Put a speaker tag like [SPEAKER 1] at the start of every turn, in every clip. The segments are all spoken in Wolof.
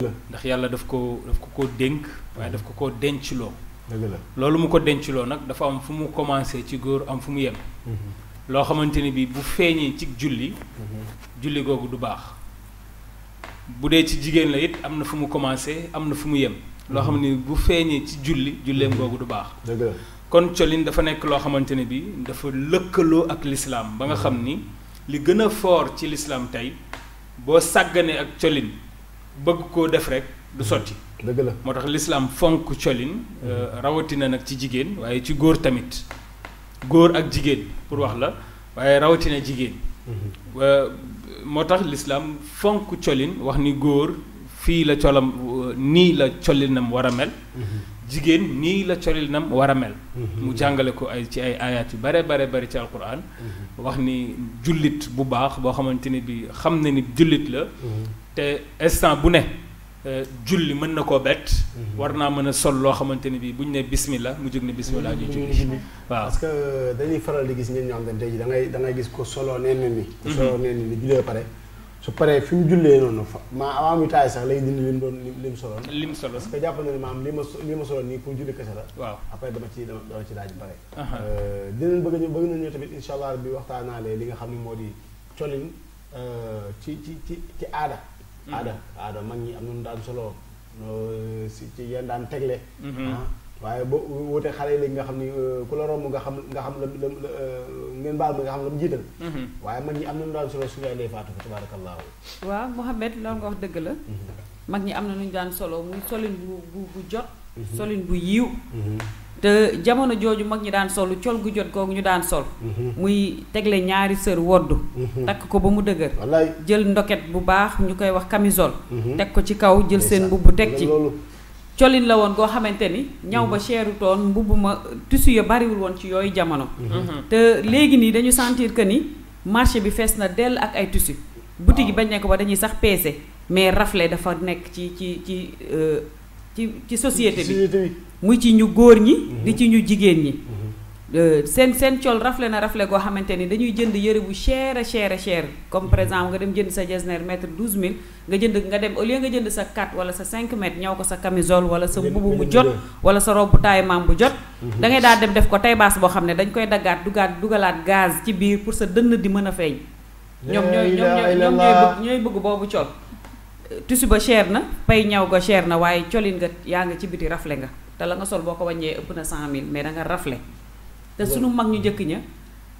[SPEAKER 1] ndax yàlla daf ko dénk waaye daf ko dencloo.
[SPEAKER 2] dëgg la
[SPEAKER 1] loolu mu ko dencloo nag dafa am fu mu commencé ci góor am fu mu yem. loo xamante ni bii bu feeñee ci julli. julli googu du baax. bu dee ci jigéen la it am na fu mu commencé am na fu mu yem. loo xam ni bu feeñee ci julleem googu du baax.
[SPEAKER 2] dëgg la
[SPEAKER 1] kon colin dafa nekk loo xamante ne bii dafa lëkkaloo ak lislaam ba nga xam ni li gën a fort ci lislaam tey boo sàgganee ak colin bëgg koo def rek du sotti.
[SPEAKER 2] dëgg la
[SPEAKER 1] moo tax lislaam fonk colin rawatina nag ci jigéen waaye ci góor tamit góor ak jigéen pour wax la waaye rawatina jigéen. moo tax lislaam fonk colin wax ni góor fii la colam nii la colinam war a mel. jigéen nii la colinam war a mel. mu jàngale ko ci ay ayaat yu bare ci alquran. wax ni jullit bu baax boo xamante ni bi xam na ni jullit la. te instant bu ne julli mën na koo bett. war naa mën a sol loo xamante ni bi bu ñu ne bismillah mu jóg ne bismillah ñu julli. waaw
[SPEAKER 2] parce que dañuy faral di gis ñenn ñoo xam ne tey jii da ngay gis ko solo neen ni. ku solo neen ni jullee ba pare. su paree fi mu jullee noonu avant muy taay sax lay dindi lim soloon.
[SPEAKER 1] lim solo
[SPEAKER 2] parce que jàpp na ne maam li ma soloon nii pour julli kese la.
[SPEAKER 1] waaw
[SPEAKER 2] après dama ci daaj bare. dinañ bëgg nañu tamit incha allah bi waxtaanaale li nga xam ne moo di colin ci aada. aada mag ñi am nañu daan solo ci yéen daan tegle. waaye boo wutee xale yi léegi nga xam ni ku la romb nga xam la ngeen baal ma nga xam la mu jiital. waaye mag ñi am nañu daan solo suñu ay lay faatu fa tabaarakallaahu.
[SPEAKER 3] waaw Mouhamed loolu nga wax dëgg la. mag ñi am na nu ñu daan solo muy solin bu jot. solin bu yiiw. te jamono jooju mag ñi daan solu col gu jot googu ñu daan sol. muy tegle ñaari sër woddu. takk ko ba mu dëgër.
[SPEAKER 2] wallaay
[SPEAKER 3] jël ndoket bu baax ñu koy wax camisole. teg ko ci kaw jël seen mbubb teg ci. colin la woon goo xamante ni ñaw ba cheru toon mbubb ma tissu ya bariwul woon ci yooyu jamono. te léegi nii dañu sentir que ni marché bi fees na dell ak ay tissu. boutique yi bañ nekk ba dañuy sax peese mais rafle dafa nekk ci société bi muy ci ñu góor ñi di ci ñu jigéen ñi. seen col rafle na rafle goo xamante ni dañuy jënd yëre bu cher comme par exemple nga dem jënd sa jesner mètre 12000 nga dem au lieu nga jënd sa 4 wala sa 5 mètres ñaw ko sa camisole wala sa mbubu mu jot wala sa robe taille maam bu jot. da ngay daal dem def ko taille basse boo xam ne dañ koy daggaat dugalaat gaz ci biir pour sa dënn di mën a feeñ. ñoom ñooy bëgg boobu col. tissu ba cher na pay ñaw ga cher na waaye colin nga yaa nga ci biti rafle nga te la nga sol boo ko wàññee ëpp na 100000 mais da nga rafle. te sunu mag ñu njëkk ña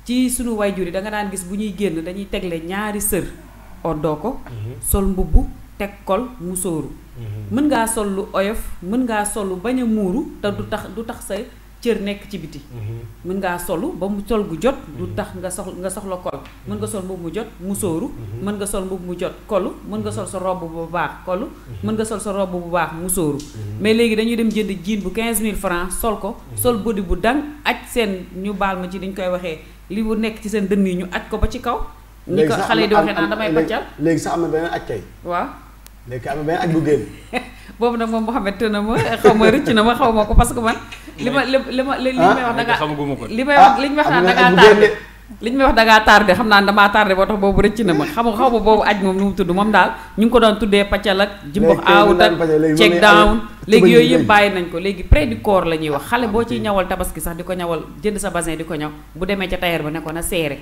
[SPEAKER 3] ci sunu wayjur yi da nga daan gis bu ñuy génn dañuy tegle ñaari sër oddoo ko sol mbubb teg kol musóoru mën ngaa sol lu oyof mën ngaa sol lu bañ a muuru te du tax sa cër nekk ci biti mën ngaa solu ba mu sol gu jot du tax nga soxla kol mën nga sol mbubb mu jot musóoru mën nga sol mbubb mu jot kolu mën nga sol sa robb bu baax kolu mën nga sol sa robb bu baax musóoru mais léegi dañuy dem jënd jean bu 15000 francs sol ko sol body bu dang aj seen ñu baal ma ci dañ koy waxee li bu nekk ci seen dënn yi ñu aj ko ba ci kaw ni ko xale yi di waxee naan damay paccal
[SPEAKER 2] léegi sax am na beneen aj kay
[SPEAKER 3] waaw
[SPEAKER 2] léegi am na beneen aj bu génn
[SPEAKER 3] boobu nag moom Mouhamed tëna ma xaw ma rëcc na ma xaw ma ko parce que man li may wax dangaa li may wax naan dangaa tardé li ñu may wax dangaa tardé xam naa damaa tardé boo tax boobu rëcc na ma xaw ma boobu aj moom nu mu tudd moom daal ñu ngi ko doon tuddee paccal ak jimbox out ak check down léegi yooyu yëpp bàyyi nañ ko léegi près du corps la ñuy wax xale boo ciy ñawal tabaski sax di ko ñawal jënd sa basin di ko ñaw bu demee ca tailleur ba ne ko na seere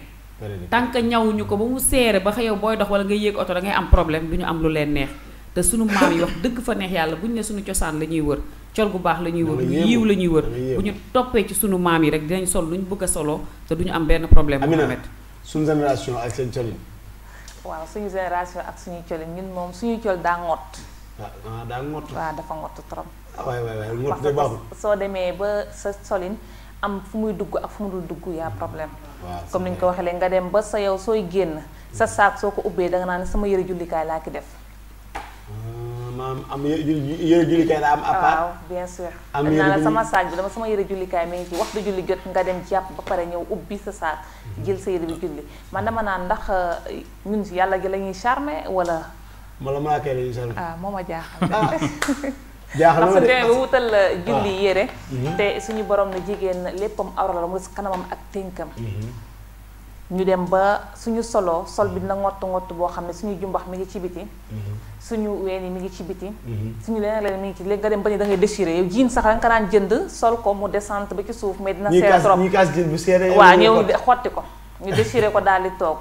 [SPEAKER 3] tant que ñawuñu ko ba mu seere ba xëyow booy dox wala ngay yéeg oto da ngay am problème du ñu am lu leen neex te sunu maam yi wax dëgg fa neex yàlla bu ñu ne sunu cosaan la ñuy wër col gu baax la ñuy wër yiiw la ñuy wër bu ñu toppee ci sunu maam yi rek dinañ sol lu ñu bëgg a soloo te du ñu am benn problème.
[SPEAKER 2] Amina suñu génération ak seen colin.
[SPEAKER 4] waaw suñu génération ak suñuy colin ñun moom suñuy col daa ngott.
[SPEAKER 2] daa ngott.
[SPEAKER 4] waaw dafa ngott trop.
[SPEAKER 2] waay ngott de baaxul.
[SPEAKER 4] soo demee ba sa solin am fu muy dugg ak fu mu dul dugg yaa problème. comme ni ñu ko waxee léegi nga dem ba sa yow sooy génn sa saak soo ko ubbee danga naan sama yëre jullikaay laa ki def.
[SPEAKER 2] maam am yëre jullikaay la am à part.
[SPEAKER 4] waaw bien sûr. am naa la sama saak bi dama sama yëre jullikaay mi ngi ci waxtu julli jot nga dem jàpp ba pare ñëw ubbi sa saak jël sa yëre bi julli man dama naan ndax ñun yàlla gi la ñuy charmer wala.
[SPEAKER 2] wala malaaka la ñuy charmer.
[SPEAKER 4] moo ma jaaxal.
[SPEAKER 2] jaaxal
[SPEAKER 4] parce que ba wutal la julli yére. te suñu borom na jigéen léppam awra la mu des kanamam ak tënkam. ñu dem ba suñu solo sol bi dina ngott boo xam ne suñu jumbax mi ngi ci biti suñu ween yi mi ngi ci biti suñu leneen mi ngi ci léegi nga dem ba ni da ngay déchiré yow jiin sax nga daan jënd sol ko mu descente ba ci suuf mais dina seer trop
[SPEAKER 2] ñi kaas jiin bu seeree
[SPEAKER 4] waaw ñëw xotti ko ñu déchiré ko daal di toog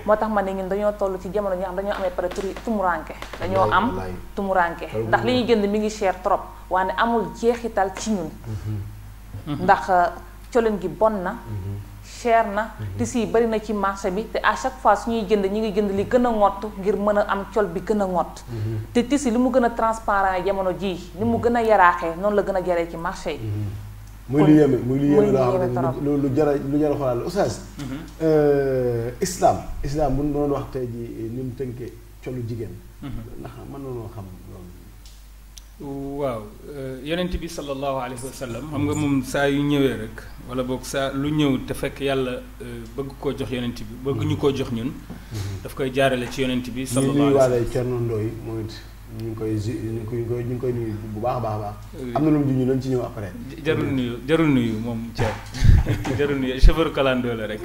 [SPEAKER 4] moo tax ma ne ñun dañoo toll ci jamono ñi xam dañoo amee pare tumuranke dañoo am tumuranke ndax li ñuy jënd mi ngi cher trop waaye amul jeexital ci ñun ndax colin gi bon na cher na tissu yi bari na ci marché bi te à chaque fois suñuy jënd ñi ngi jënd li gën a ngott ngir mën a am col bi gën a ngott te tissu li mu gën a transparent jamono jii li mu gën a yaraaxee noonu la gën a jaree ci marché yi
[SPEAKER 2] muy lu yéeme loo xam ne lu jar a xoolaal oustaz islam bu ñu doon wax tey ji ni mu tënkee colu jigéen ndax mën nañoo xam loolu
[SPEAKER 1] waaw yonent bi sallallahu alayhi wa sallam xam nga moom saa yu ñëwee rek wala boog saa lu ñëw te fekk yàlla bëgg koo jox yonent bi bëgg ñu koo jox ñun daf koy jaarale ci yonent bi sallallahu alayhi wa sallam
[SPEAKER 2] waale Thierno Ndoye moom it ñu ngi koy nuyu bu baax a baax am na lu mu ñu doon ci ñëw après
[SPEAKER 1] jarul nuyu moom Thierno jarul nuyu chauffeur kalandoo la rek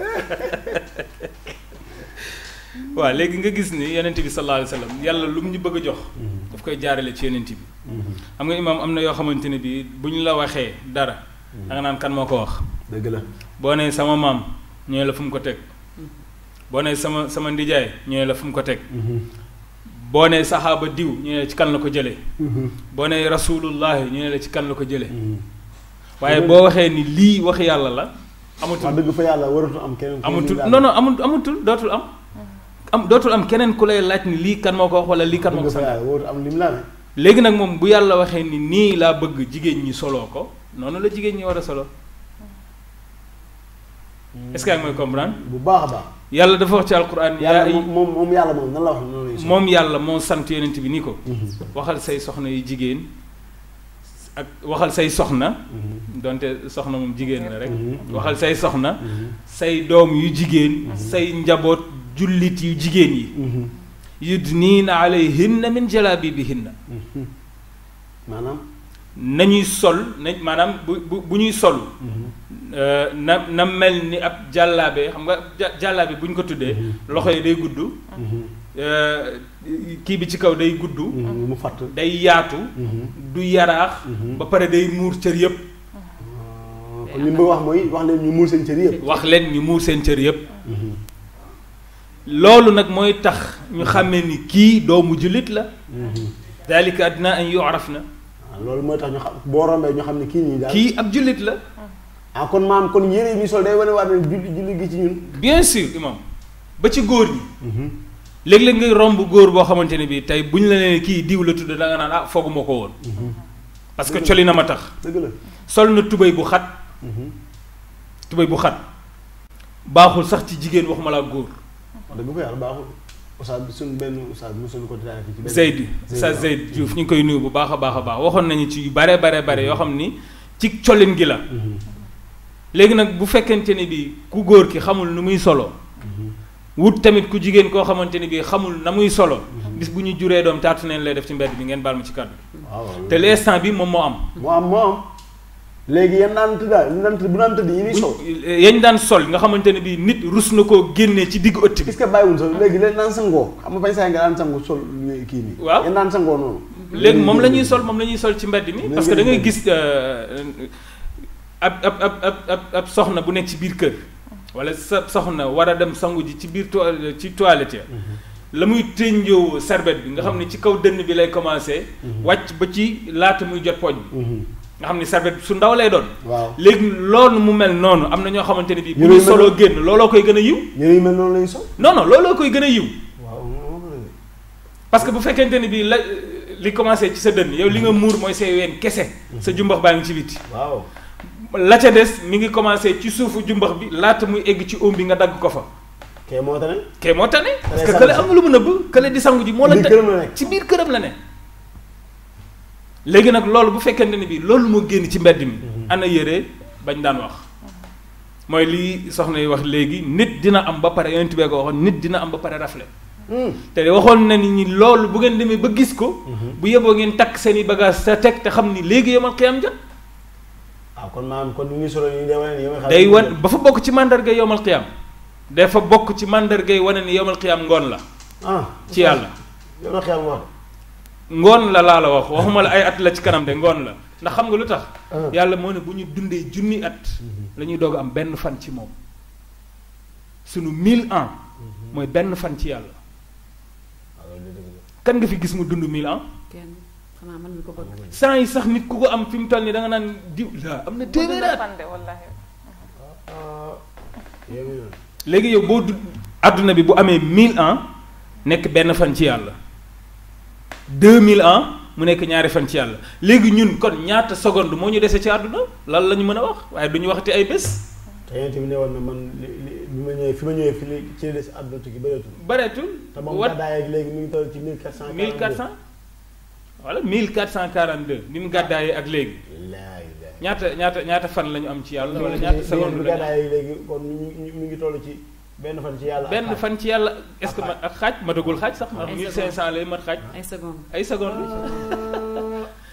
[SPEAKER 1] waaw léegi nga gis ni yonent bi sallallahu alayhi wa sallam yàlla lu mu ñu bëgg a jox daf koy jaarale ci yonent bi xam nga imaam am na yoo xamante ne bi bu ñu la waxee dara da nga naan kan moo ko wax
[SPEAKER 2] dëgg la
[SPEAKER 1] boo nee sama maam ñooy la fu mu ko teg boo nee sama ndijaay ñooy la fu mu ko teg boo nee saxaaba diw ñu ne la ci kan la ko jëlee boo nee rasulullahi ñu ne la ci kan la ko jëlee waaye boo waxee ni lii wax yàlla la amatul
[SPEAKER 2] wax dëgg fa yàlla waratul am keneen
[SPEAKER 1] amatul non amatul dootul am keneen ku lay laaj ni lii kan moo ko wax wala lii kan moo ko sant
[SPEAKER 2] am lim laa ne
[SPEAKER 1] léegi nag moom bu yàlla waxee ni nii laa bëgg jigéen ñi soloo ko noonu la jigéen ñi war a solo est-ce que yaa ngi may comprendre
[SPEAKER 2] bu baax a baax
[SPEAKER 1] yàlla dafa wax ci alquran
[SPEAKER 2] moom yàlla moom nan la wax noonu
[SPEAKER 1] moom yàlla moo sant yonent bi ni ko waxal say soxna yu jigéen ak waxal say soxna donte soxna moom jigéen la rek waxal say soxna say doom yu jigéen say njaboot jullit yu jigéen yi yudniina alayhinna min jalaabibihinna
[SPEAKER 2] maanaam
[SPEAKER 1] nañuy sol maanaam bu ñuy sol na mel ni ab jàllaabe xam nga jàllaabe bu ñu ko tuddee loxo yi day gudd kii bi ci kaw day gudd
[SPEAKER 2] mu fatt
[SPEAKER 1] day yaatu du yaraax ba pare day muur cër yëpp
[SPEAKER 2] kon li mu wax mooy wax leen ñu muur seen cër yëpp
[SPEAKER 1] wax leen ñu muur seen cër yëpp loolu nag mooy tax ñu xàmmee ni kii doomu jullit la dalika adna an yu'raf na
[SPEAKER 2] loolu mooy tax ñu xam boo rombee ñu xam ne kii nii daal
[SPEAKER 1] kii ab jullit la
[SPEAKER 2] kon maam kon yére yi ñu sol day wane waat ne julli gi ci ñun
[SPEAKER 1] bien sûr imam ba ci góor ñi léeg-léeg nga romb góor boo xamante ne bii tey bu ñu la nee kii diw la tudd da nga naan fooguma ko woon parce que coli na ma tax
[SPEAKER 2] dëgg la
[SPEAKER 1] sol na tubéy bu xat tubéy bu xat baaxul sax ci jigéen waxuma laa góor
[SPEAKER 2] dëgg fa yàlla baaxul oustaz bi suñ benn oustaz mosuñu ko diraay ci benn
[SPEAKER 1] Zeyd Diouf ñu ngi koy nuyu bu baax a baax waxoon nañu ci yu bare yoo xam ni ci colin gi la léegi nag bu fekkente ni bi ku góor ki xamul nu muy solo wut tamit ku jigéen koo xamante ni bi xamul na muy solo bis bu ñu juree doom taatu neen lay def ci mbedd bi ngeen baal ma ci kàddu te l'instant bi moom moo am
[SPEAKER 2] léegi yan daan tëdd bu daan tëdd yi ñuy sol
[SPEAKER 1] yañ daan sol nga xamante ne bi nit rus na koo génnee ci diggu ëtt bi
[SPEAKER 2] est-ce que bàyyiwul sol léegi leen daan sangoo xam nga bañ saa nga daan sangu sol kii nii
[SPEAKER 1] waaw
[SPEAKER 2] yan daan sangoo noonu
[SPEAKER 1] léegi moom la ñuy sol ci mbedd mi parce que da ngay gis ab soxna bu nekk ci biir kër wala sa soxna war a dem sangu ji ci biir ci toilette la muy tënjoo sarbet bi nga xam ne ci kaw dënn bi lay commencé wàcc ba ci laata muy jot poñ nga xam ne sarbet su ndaw lay doon
[SPEAKER 2] waaw
[SPEAKER 1] léegi loolu mu mel noonu am na ñoo xamante ne bii bu ñu soloo génn looloo koy gën a yiw
[SPEAKER 2] yére yu mel noonu lañu sol
[SPEAKER 1] non looloo koy gën a yiw
[SPEAKER 2] waaw
[SPEAKER 1] parce que bu fekkente ni bii li commencé ci sa dënn yow li nga muur mooy say ween kese sa jumbax baa ngi ci biti
[SPEAKER 2] waaw
[SPEAKER 1] la ca des mi ngi commencé ci suufu jumbax bi laata muy egg ci oom bi nga dagg ko fa
[SPEAKER 2] kee moo tane
[SPEAKER 1] parce que kële am na lu mu nëbb kële di sangu ji moo la ci biir këram la ne léegi nag loolu bu fekkente ni bii loolu moo génn ci mbedd mi ana yére bañ daan wax mooy lii soxna yi wax léegi nit dina am ba pare yonent bi ko waxoon nit dina am ba pare rafle te waxoon na ni loolu bu ngeen demee ba gis ko bu yeboo ngeen takk seen i bagage sa teg te xam ni léegi yomal xiyam jot
[SPEAKER 2] kon maanaam kon ñu ngi solo ñu
[SPEAKER 1] day wan ba fa bokk ci mandarga yowmal qiyam dafa bokk ci mandarga yi wane ni yawmal qiyaam ngoon la ci yàlla
[SPEAKER 2] yawmal qiyaam
[SPEAKER 1] ngoon la laa la waxuma la ay at la ci kanam de ngoon la ndax xam nga lu tax yàlla moo ne bu ñu dundee junni at la ñuy doog am benn fan ci moom sunu 1000 ans mooy benn fan ci yàlla kan nga fi gis mu dund 1000 ans
[SPEAKER 3] kenn xanaa man mi ko bëgg
[SPEAKER 1] saa yi sax nit ku ko am fi mu toll nii da nga naan diw laa am na téeméeri at léegi yow boo adduna bi bu amee 1000 ans nekk benn fan ci yàlla 2000 ans mu nekk ñaari fan ci yàlla léegi ñun kon ñaata seconde moo ñu dese ci àdduna lan la ñu mën a wax waaye du ñu waxati ay bés.
[SPEAKER 2] te yéen tamit ne woon na man bi ma ñëwee fi ma ñëwee fi ci li des àdduna tukki bëreetul.
[SPEAKER 1] bëreetul
[SPEAKER 2] te moom gàddaay ak léegi mi ngi toll ci 1400.
[SPEAKER 1] 1400 voilà 1442 ni mu gàddaayee ak léegi. ñaata fan la ñu am ci yàlla. wala ñaata seconde la ñu am
[SPEAKER 2] gàddaayee léegi kon mi ngi toll ci. benn fan ci yàlla
[SPEAKER 1] benn fan ci yàlla est-ce que ak xaaj matagul xaaj sax ndax 1500 lay mat xaaj. ay seconde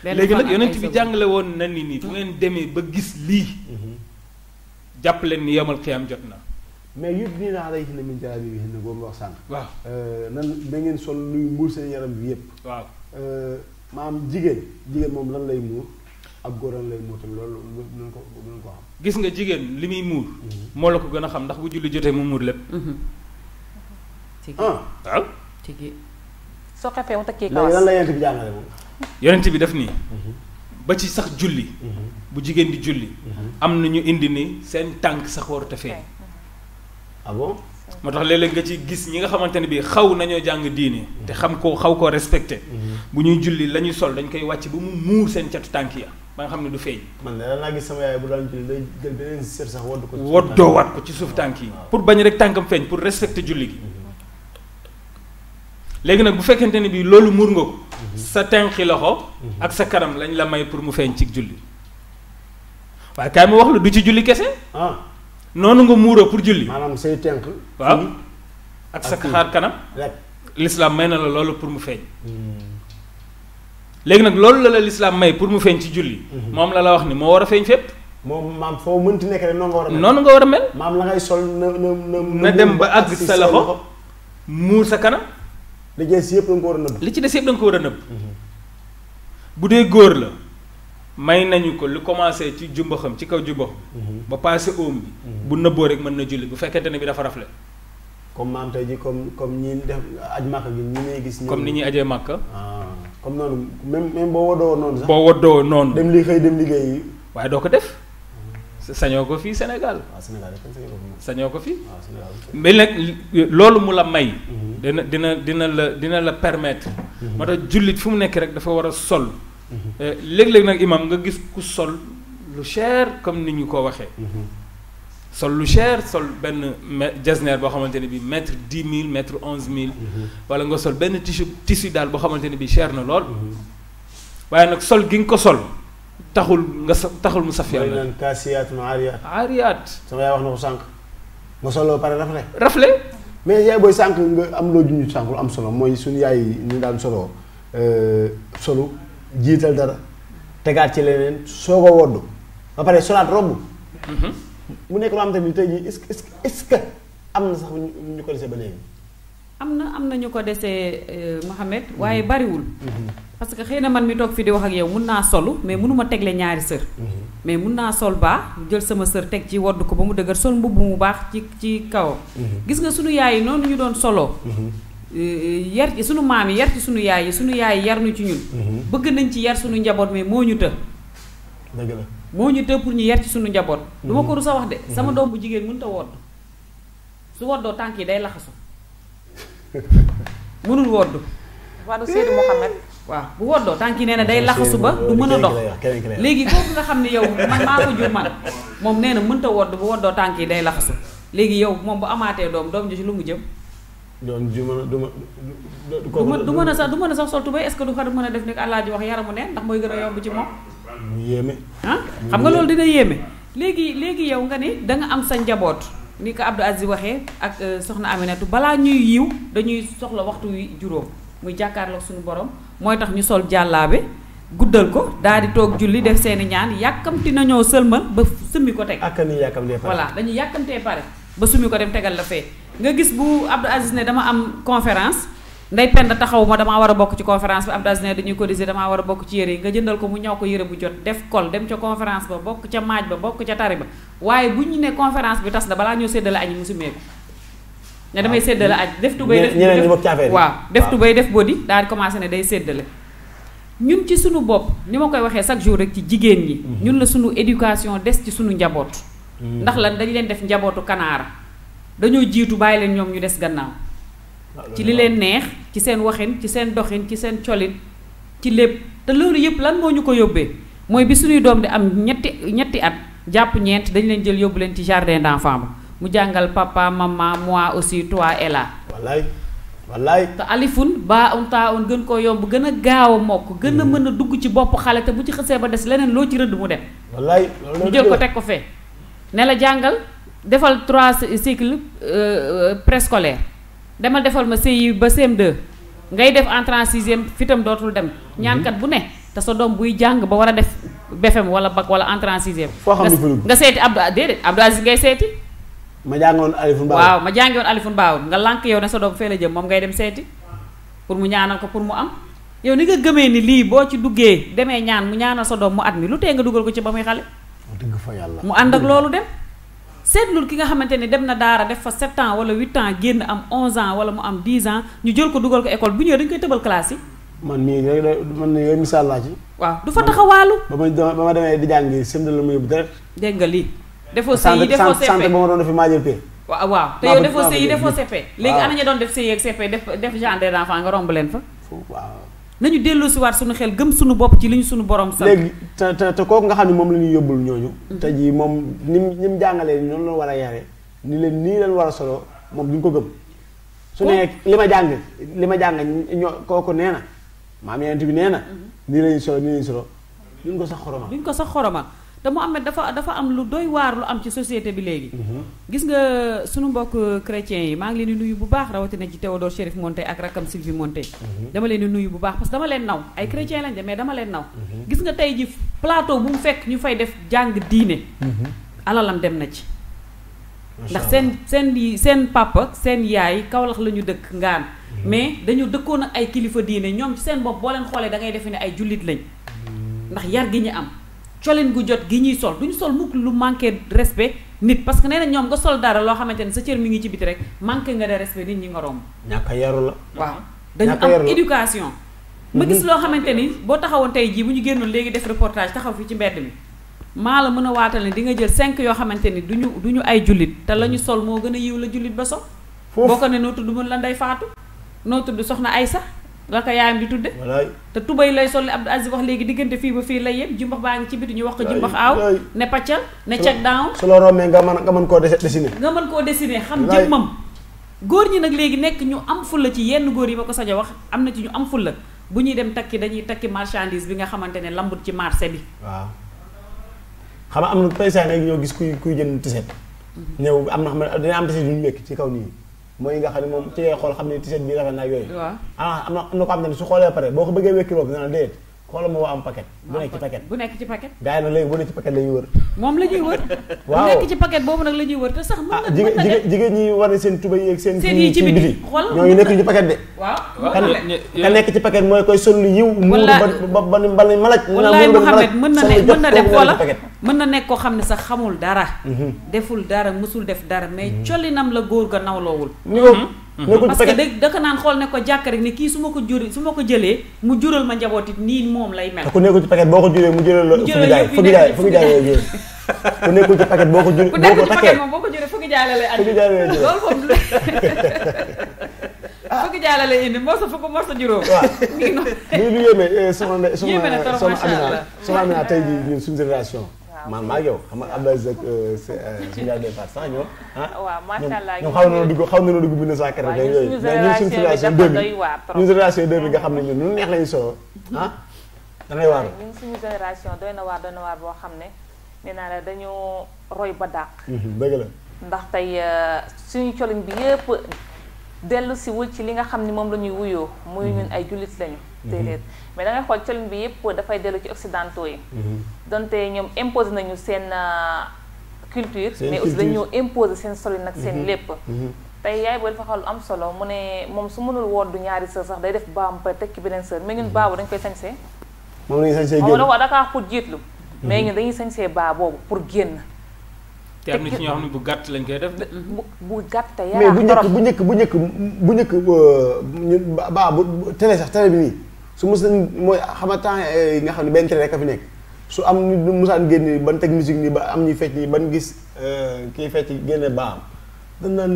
[SPEAKER 1] léegi nag yonent bi jàngale woon na ni nii bu ngeen demee ba gis lii jàpp leen ni yawmal qiyaam jot na.
[SPEAKER 2] mais yëpp nii naa lay gis ne min jara bi ne boobu nga wax sànq.
[SPEAKER 1] waaw
[SPEAKER 2] nan da ngeen sol luy muur seen yaram bi yëpp.
[SPEAKER 1] waaw
[SPEAKER 2] maanaam jigéen moom lan lay muur ak góor lan lay muur tamit loolu nañ ko xam.
[SPEAKER 1] gis nga jigéen li muy muur moo la ko gën a xam ndax bu julli jotee mu muur lépp. waaw.
[SPEAKER 4] soo xefee mu takkee
[SPEAKER 2] kawas lan la yonent bi jàngale moom.
[SPEAKER 1] yonent bi def nii. ba ci sax julli. bu jigéen di julli. am na ñu indi ni seen tànk sax warut a feeñ.
[SPEAKER 2] ah bon.
[SPEAKER 1] moo tax léeg-léeg nga ci gis ñi nga xamante ne bii xaw nañoo jàng diine. te xam ko xaw koo respecté. bu ñuy julli la ñuy sol dañ koy wàcc ba mu muur seen catu tànk ya ba nga xam ne du feeñ.
[SPEAKER 2] man de naa gis sama yaay bu daan julli day jël beneen sër sax wodd ko.
[SPEAKER 1] woddoowaat ko ci suuf tànk yi. pour bañ rek tànkam feeñ pour respecter julli gi. léegi nag bu fekkente ne bii loolu muur nga ko. sa tànki loxo. ak sa kanam lañ la may pour mu feeñ ci julli. waaye kaay mu wax la du ci julli kese. noonu nga muuroo pour julli.
[SPEAKER 2] maanaam say tànk.
[SPEAKER 1] waaw ak sa xaar kanam. l'islam may na la loolu pour mu feeñ. léegi nag loolu la l'islam may pour mu feeñ ci julli. moom la wax ni moo war a feeñ fépp.
[SPEAKER 2] moom maam foo mënti nekk rek noonu nga war a mel.
[SPEAKER 1] noonu nga war a mel.
[SPEAKER 2] maam la ngay sol
[SPEAKER 1] na dem ba àgg sa loxo muur sa kanam.
[SPEAKER 2] li ci des yëpp da nga ko war a nëbb.
[SPEAKER 1] li ci des yëpp da nga ko war a nëbb. bu dee góor la may nañu ko lu commencé ci jumbaxam ci kaw jumbax. ba passé oom bi. bu nëbboo rek mën na julli bu fekkente ne bi dafa rafle.
[SPEAKER 2] comme maam tey ji comme ñi def aj màkk gi ñi may gis.
[SPEAKER 1] comme ni ñuy ajee màkk.
[SPEAKER 2] comme noonu même boo woddoo noonu sax.
[SPEAKER 1] boo woddoo noonu.
[SPEAKER 2] dem liggéey.
[SPEAKER 1] waaye doo ko def. sañoo ko fii Sénégal.
[SPEAKER 2] waaw Sénégal
[SPEAKER 1] sañoo ko fii. mais nag loolu mu la may. dina la permettre. moo tax jullit fu mu nekk rek dafa war a sol. léeg-léeg nag imam nga gis ku sol lu cher comme ni ñu ko waxee. sol lu cher sol benn jasner boo xamante ne bii mètre 10 000 mètre 11 000. wala nga sol benn tissu daal boo xamante ne bii cher na lool. waaye nag sol gi nga ko sol. taxul mu saf yàlla.
[SPEAKER 2] naan kaasiyaatun
[SPEAKER 1] aariyaat.
[SPEAKER 2] sama yaay wax na ko sànq. nga solo pare
[SPEAKER 1] rafle.
[SPEAKER 2] mais yaay booy sànq nga am loo junj sànq lu am solo mooy suñu yaay yi ñu daan solo jiital dara tegaat ci leneen soo ko wodd ba pare solaat robb. mu nekk loo xam tamit tey jii est-ce que am na sax ñu ko desee ba léegi.
[SPEAKER 3] am na ñu ko desee Mohamed waaye bariwul. parce que xëy na man mi toog fi di wax ak yow mun naa solu mais mënuma tegle ñaari sër. mais mun naa sol baa jël sama sër teg ci wodd ko ba mu dëgër sol mbubb mu baax ci kawam. gis nga sunu yaay yi noonu ñu doon soloo. yar ci sunu maam yi yar ci sunu yaay yi yar nu ci ñun. bëgg nañ ci yar sunu njaboot mais moo ñu të.
[SPEAKER 2] dëgg la
[SPEAKER 3] moo ñu të pour ñu yar ci sunu njaboot. du ma ko rusa wax de sama doom bu jigéen mënut a wodd su woddoo tànk yi day laxasu mënul wodd.
[SPEAKER 4] waa du Seydou Mohamed.
[SPEAKER 3] waaw bu woddoo tànk yi nee na day laxasu ba du mën a dox léegi kooku nga xam ne yow man maa ko jur man moom nee na mënta wodd bu woddoo tànk yi day laxasu léegi yow moom bu amaatee doom ji ci lu mu jëm.
[SPEAKER 2] doom ji
[SPEAKER 3] du mën a sax sol tubéy est-ce que du xar mën a def ni Alaaji wax yaramu neen ndax mooy gën a yomb ci moom.
[SPEAKER 2] yéeme.
[SPEAKER 3] xam nga loolu dina yéeme léegi yow nga ni da nga am sa njaboot ni ko Abdou Aziz waxee ak soxna Aminatu balaa ñuy yiw dañuy soxla waxtu wi juróom muy jàkkaarloog suñu borom mooy tax ñu sol jàllaabe guddal ko daal di toog julli def seeni ñaan yàkkamti nañoo sëlmal ba sëmmi ko teg.
[SPEAKER 2] ak ni yàkkamtee pare
[SPEAKER 3] voilà dañuy yàkkamtee pare ba sumi ko dem tegal la fee nga gis bu Abdou Aziz ne dama am conférence Ndey Penda taxaw ma damaa war a bokk ci conférence bi Abdou Aziz ne dañuy cotiser damaa war a bokk ci yére yi nga jëndal ko mu ñaw ko yére bu jot def kol dem ca conférence ba bokk ca maaj ba bokk ca tari ba waaye bu ñu ne conférence bi tas na balaa ñoo séddale añ mu sumeeku ne damay séddale añ def tubay def tubay def body daal di commencé ne day séddale ñun ci suñu bopp ni ma koy waxee chaque jour rek ci jigéen ñi ñun la suñu éducation des ci suñu njaboot ndax lan dañu leen def njabootu kanaara dañoo jiitu bàyyi leen ñoom ñu des gannaaw ci li leen neex ci seen waxin ci seen doxin ci seen colin ci lépp te loolu yëpp lan moo ñu ko yóbbee mooy bi suñuy doom di am ñetti at jàpp ñeent dañu leen jël yóbbu leen ci jardin d'enfants ba mu jàngal papa maman moi aussi toi et là
[SPEAKER 2] wallaay
[SPEAKER 3] te alifun baa un taa un gën koo yomb gën a gaaw a mokk gën a mën a dugg ci bopp xale te bu ci xësee ba des leneen loo ci rëdd mu dem
[SPEAKER 2] wallaay
[SPEAKER 3] ñu jël ko teg ko fee ne la jàngal defal 3 cycle préscolaire demal defal ma CI ba CM2 ngay def entrée en 6e fitam dootul dem ñaankat bu ne te sa doom buy jàng ba war a def BFEM wala bac wala entrée en 6e nga seeti Abdou Aziz ngay seeti
[SPEAKER 2] ma jàngoon Alifun Baaw
[SPEAKER 3] waaw ma jàngoon Alifun Baaw nga lànk yow ne sa doom fee la jëm moom ngay dem seeti pour mu ñaanal ko pour mu am yow ni nga gëmee ni lii boo ci duggee demee ñaan mu ñaanal sa doom mu at mi lu tee nga dugal ko ci ba muy xale
[SPEAKER 2] dëgg fa yàlla
[SPEAKER 3] mu ànd ak loolu dem seetlul ki nga xamante ni dem na daara def fa 7 ans wala 8 ans génn am 11 ans wala mu am 10 ans ñu jël ko dugal ko école bu ñëwee dañu koy tëbal classe yi
[SPEAKER 2] man mii man yooyu misaal laa ci
[SPEAKER 3] waaw du fa taxawaalu
[SPEAKER 2] ba ma demee di jàngi sëmda la ma yóbbu direct
[SPEAKER 3] dégg nga lii defoo CI defoo CP
[SPEAKER 2] santé ba ma doon defi maajël p
[SPEAKER 3] waaw te yow defoo CI defoo CP léegi ana ña doon def CI ak CP def jardin d'enfants nga romb leen fa
[SPEAKER 2] waaw
[SPEAKER 3] nañu delloo si waat suñu xel gëm suñu bopp ci li ñu suñu borom sax
[SPEAKER 2] léegi te kooku nga xam ne moom la ñuy yóbbul ñooñu te ji moom ni mu jàngalee ni noonu la war a yare ni leen nii leen war a solo moom duñ ko gëm su ne li ma jàng kooku nee na maam yenent bi nee na nii lañu solo duñ ko sax xoromal te mu am dafa am lu doy waar lu am ci société bi léegi gis nga sunu mbokk chrétiens yi maa ngi leen di nuyu bu baax rawatina ci Théodore Chérif Monteil ak rakam Sylvie Monteil dama leen di nuyu bu baax parce que dama leen naw ay chrétiens lañ de mais dama leen naw gis nga tey ji plateau bu mu fekk ñu fay def jàng diine alalam dem na ci ndax seen papa seen yaay Kaolack la ñu dëkk ngaan mais dañu dëkkoon ak ay kilifa diine ñoom ci seen bopp boo leen xoolee da ngay defe ne ay jullit lañ ndax yar gi ñu am colin gu jot gi ñuy sol duñu sol mukk lu manqué respect nit parce que nee na ñoom nga sol dara loo xamante ne sa cër mi ngi ci biti rek manqué nga de respect nit ñi nga romb ñàkk a yaru la
[SPEAKER 3] waaw dañu am éducation ma gis loo xamante ni boo taxawoon tey jii bu ñu génnoon léegi def reportage taxaw fii ci mbedd mi maa la mën a waatal ne di nga jël 5 yoo xamante ni duñu ay jullit te la ñu sol moo gën a yiw la jullit ba sol boo ko ne noo tudd mën la Ndey Faatu noo tudd soxna Aysa la ko yaayam di tudde te tubay lay sol li Abdou Aziz wax léegi diggante fii ba fii lay yem jumbax baa ngi ci biti ñu wax ko jumbax aaw ne paccal ne check down
[SPEAKER 2] su la rombee nga mën koo dessiner
[SPEAKER 3] xam jëmmam góor ñi nag léegi nekk ñu am fulla ci yenn góor yi ma ko sañ a wax am na ci ñu am fulla bu ñuy dem takki dañuy takki marchandise bi nga xamante ne lambut ci marché bi
[SPEAKER 2] waaw xam nga am na paysan nag ñoo gis kuy jënd tiset ñëw am na xam ne dina am tiset yu ñu mekk ci kaw nii mooy nga xam ne moom ci ngay xool xam ne tiset bi rafet na ak yooyu am na ko xam ne su xoolee pare boo ko bëggee wekki boobu dana déet xoolal moo am paquet bu nekk ci paquet gars yi nag léegi bu nekk ci paquet la ñuy wër
[SPEAKER 3] moom la ñuy wër
[SPEAKER 2] waaw
[SPEAKER 3] bu nekk ci paquet boobu nag la ñuy wër te sax
[SPEAKER 2] jigéen ñi war na seen tuba yeeg seen
[SPEAKER 3] yi ci biti
[SPEAKER 2] ñooñu nekk ci paquet de
[SPEAKER 3] waaw
[SPEAKER 2] ka nekk ci paquet mooy koy sol lu yiw muur ba malaj
[SPEAKER 3] wallaay Mouhamed mën na def wala mën na nekk koo xam ne sax xamul dara deful dara mësul def dara mais collinam la góor ga nawloowul parce que da ko naan xool ne ko jàkk rek ni kii su ma ko jëlee mu jural ma njaboot it nii moom lay mel.
[SPEAKER 2] ku nekkul ci paquet boo ko juree mu jural la fukki jaay yooyu ku nekkul ci paquet boo ko juree
[SPEAKER 3] boo ko juree fukki jaay la lay andi loolu moom fukki jaay la lay indi moo sa fukk moo sa juróom.
[SPEAKER 2] waaw lu yéeme soxna Amina tey jii ñun suñu génération man maa ngi yow xam nga Abdou Aziz ak suñu yaay Fatou sax ñoo
[SPEAKER 4] waaw macha allah
[SPEAKER 2] ñoom xaw na dugg 1980 yooyu mais ñun suñu génération 2000 nga xam ne ñun lu neex lañuy solo da ngay waaru
[SPEAKER 4] ñun suñu génération doy na waar boo xam ne nee naa la dañoo roy ba dàq
[SPEAKER 2] dëgg la
[SPEAKER 4] ndax tey suñu colin bi yëpp dellu si wul ci li nga xam ni moom la ñuy wuyoo muy ñun ay jullit lañu déedéet mais da ngay xool colin bi yëpp dafay dellu ci occidentaux yi donte ñoom imposé nañu seen culture mais aussi dañoo imposer seen solin nag seen lépp tey yaay boo dafa xaw am solo mu ne moom su mënul woddu ñaari sër sax day def baam pa tekki beneen sër mais ñun baabu dañ koy sañsee
[SPEAKER 2] moom lañuy sañsee
[SPEAKER 4] moom da ko dakaa pour jiitlu mais ñun dañuy sañsee baa boobu pour génn
[SPEAKER 1] te am na ci ñoo xam ne bu gàtt lañ koy def de
[SPEAKER 4] bu gàtt yaa
[SPEAKER 2] mais bu njëkk ñun baa bu télé sax télé bi nii su mos nañ mooy xama temps nga xam ne benn télé rek a fi nekk su am nit mosaan génn ban teg musique nii ba am ñuy fecc nii ban gis kii fecc génne baam dañ naan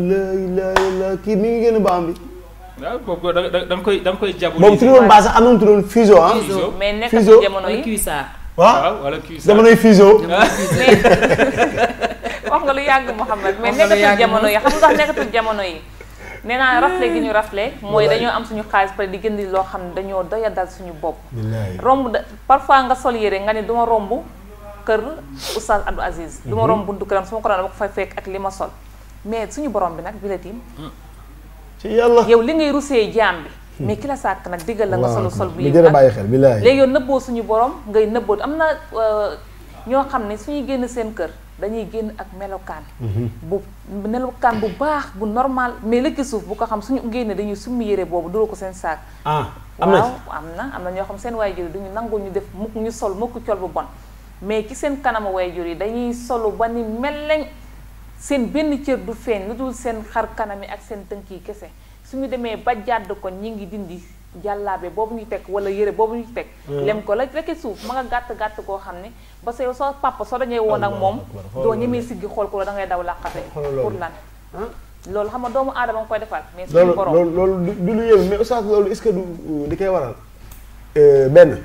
[SPEAKER 2] la kii mi ngi génn baam bi
[SPEAKER 1] waaw boobu da nga koy jabu
[SPEAKER 2] moom tuddoon baa sax am na mu tuddoon Fizo ah
[SPEAKER 4] mais nekk ci jamono yi
[SPEAKER 3] Cuissard
[SPEAKER 2] waaw
[SPEAKER 1] wala Cuissard
[SPEAKER 2] jamonoy Fizo
[SPEAKER 4] wax nga lu yàgg Mouhamed mais nekkatul jamono yi xam nga nekkatul jamono yi nee naa rafle gi ñu rafle mooy dañoo am suñu xaalis pare di gën di loo xam ne dañoo doya dal suñu bopp romb parfois nga sol yére nga ne duma romb kër Oustaz Abdou Aziz duma romb buntu këram su ma ko doon dama ko fay fekk ak li ma sol mais suñu borom bi nag bi la tiim
[SPEAKER 2] ci yàlla
[SPEAKER 4] yow li ngay rusee jaam bi mais ki la sàkk nag diggal la nga sol bu
[SPEAKER 2] jërë bàyyi xel billaay
[SPEAKER 4] léegi yow nëbboo suñu borom ngay nëbboo am na ñoo xam ne suñuy génn seen kër dañuy génn ak melokaan bu baax bu normal mais lëkki suuf bu ko xam suñu génne dañuy summi yére boobu dura ko seen saak am na ñoo xam seen waajur yi duñu nangu ñu def mukk ñu sol mukk col bu bon mais ci seen kanamu waajur yi dañuy solu ba ni melleñ seen benn cër du feeñ lu dul seen xar kanam yi ak seen tënk yi kese suñu demee ba jàdd ko ñi ngi dindi jàllaabe boobu ñu teg wala yére boobu ñu teg lem ko la rekk suuf ma nga gàtt koo xam ne ba sa yow soo papa soo dañee woon ak moom doo ñemee siggi xool ko la da ngay daw làqate pour lan loolu xam nga doomu aadama nga koy defal mais suñu borom
[SPEAKER 2] loolu du lu yéeme mais oustaz loolu est-ce que di koy waral benn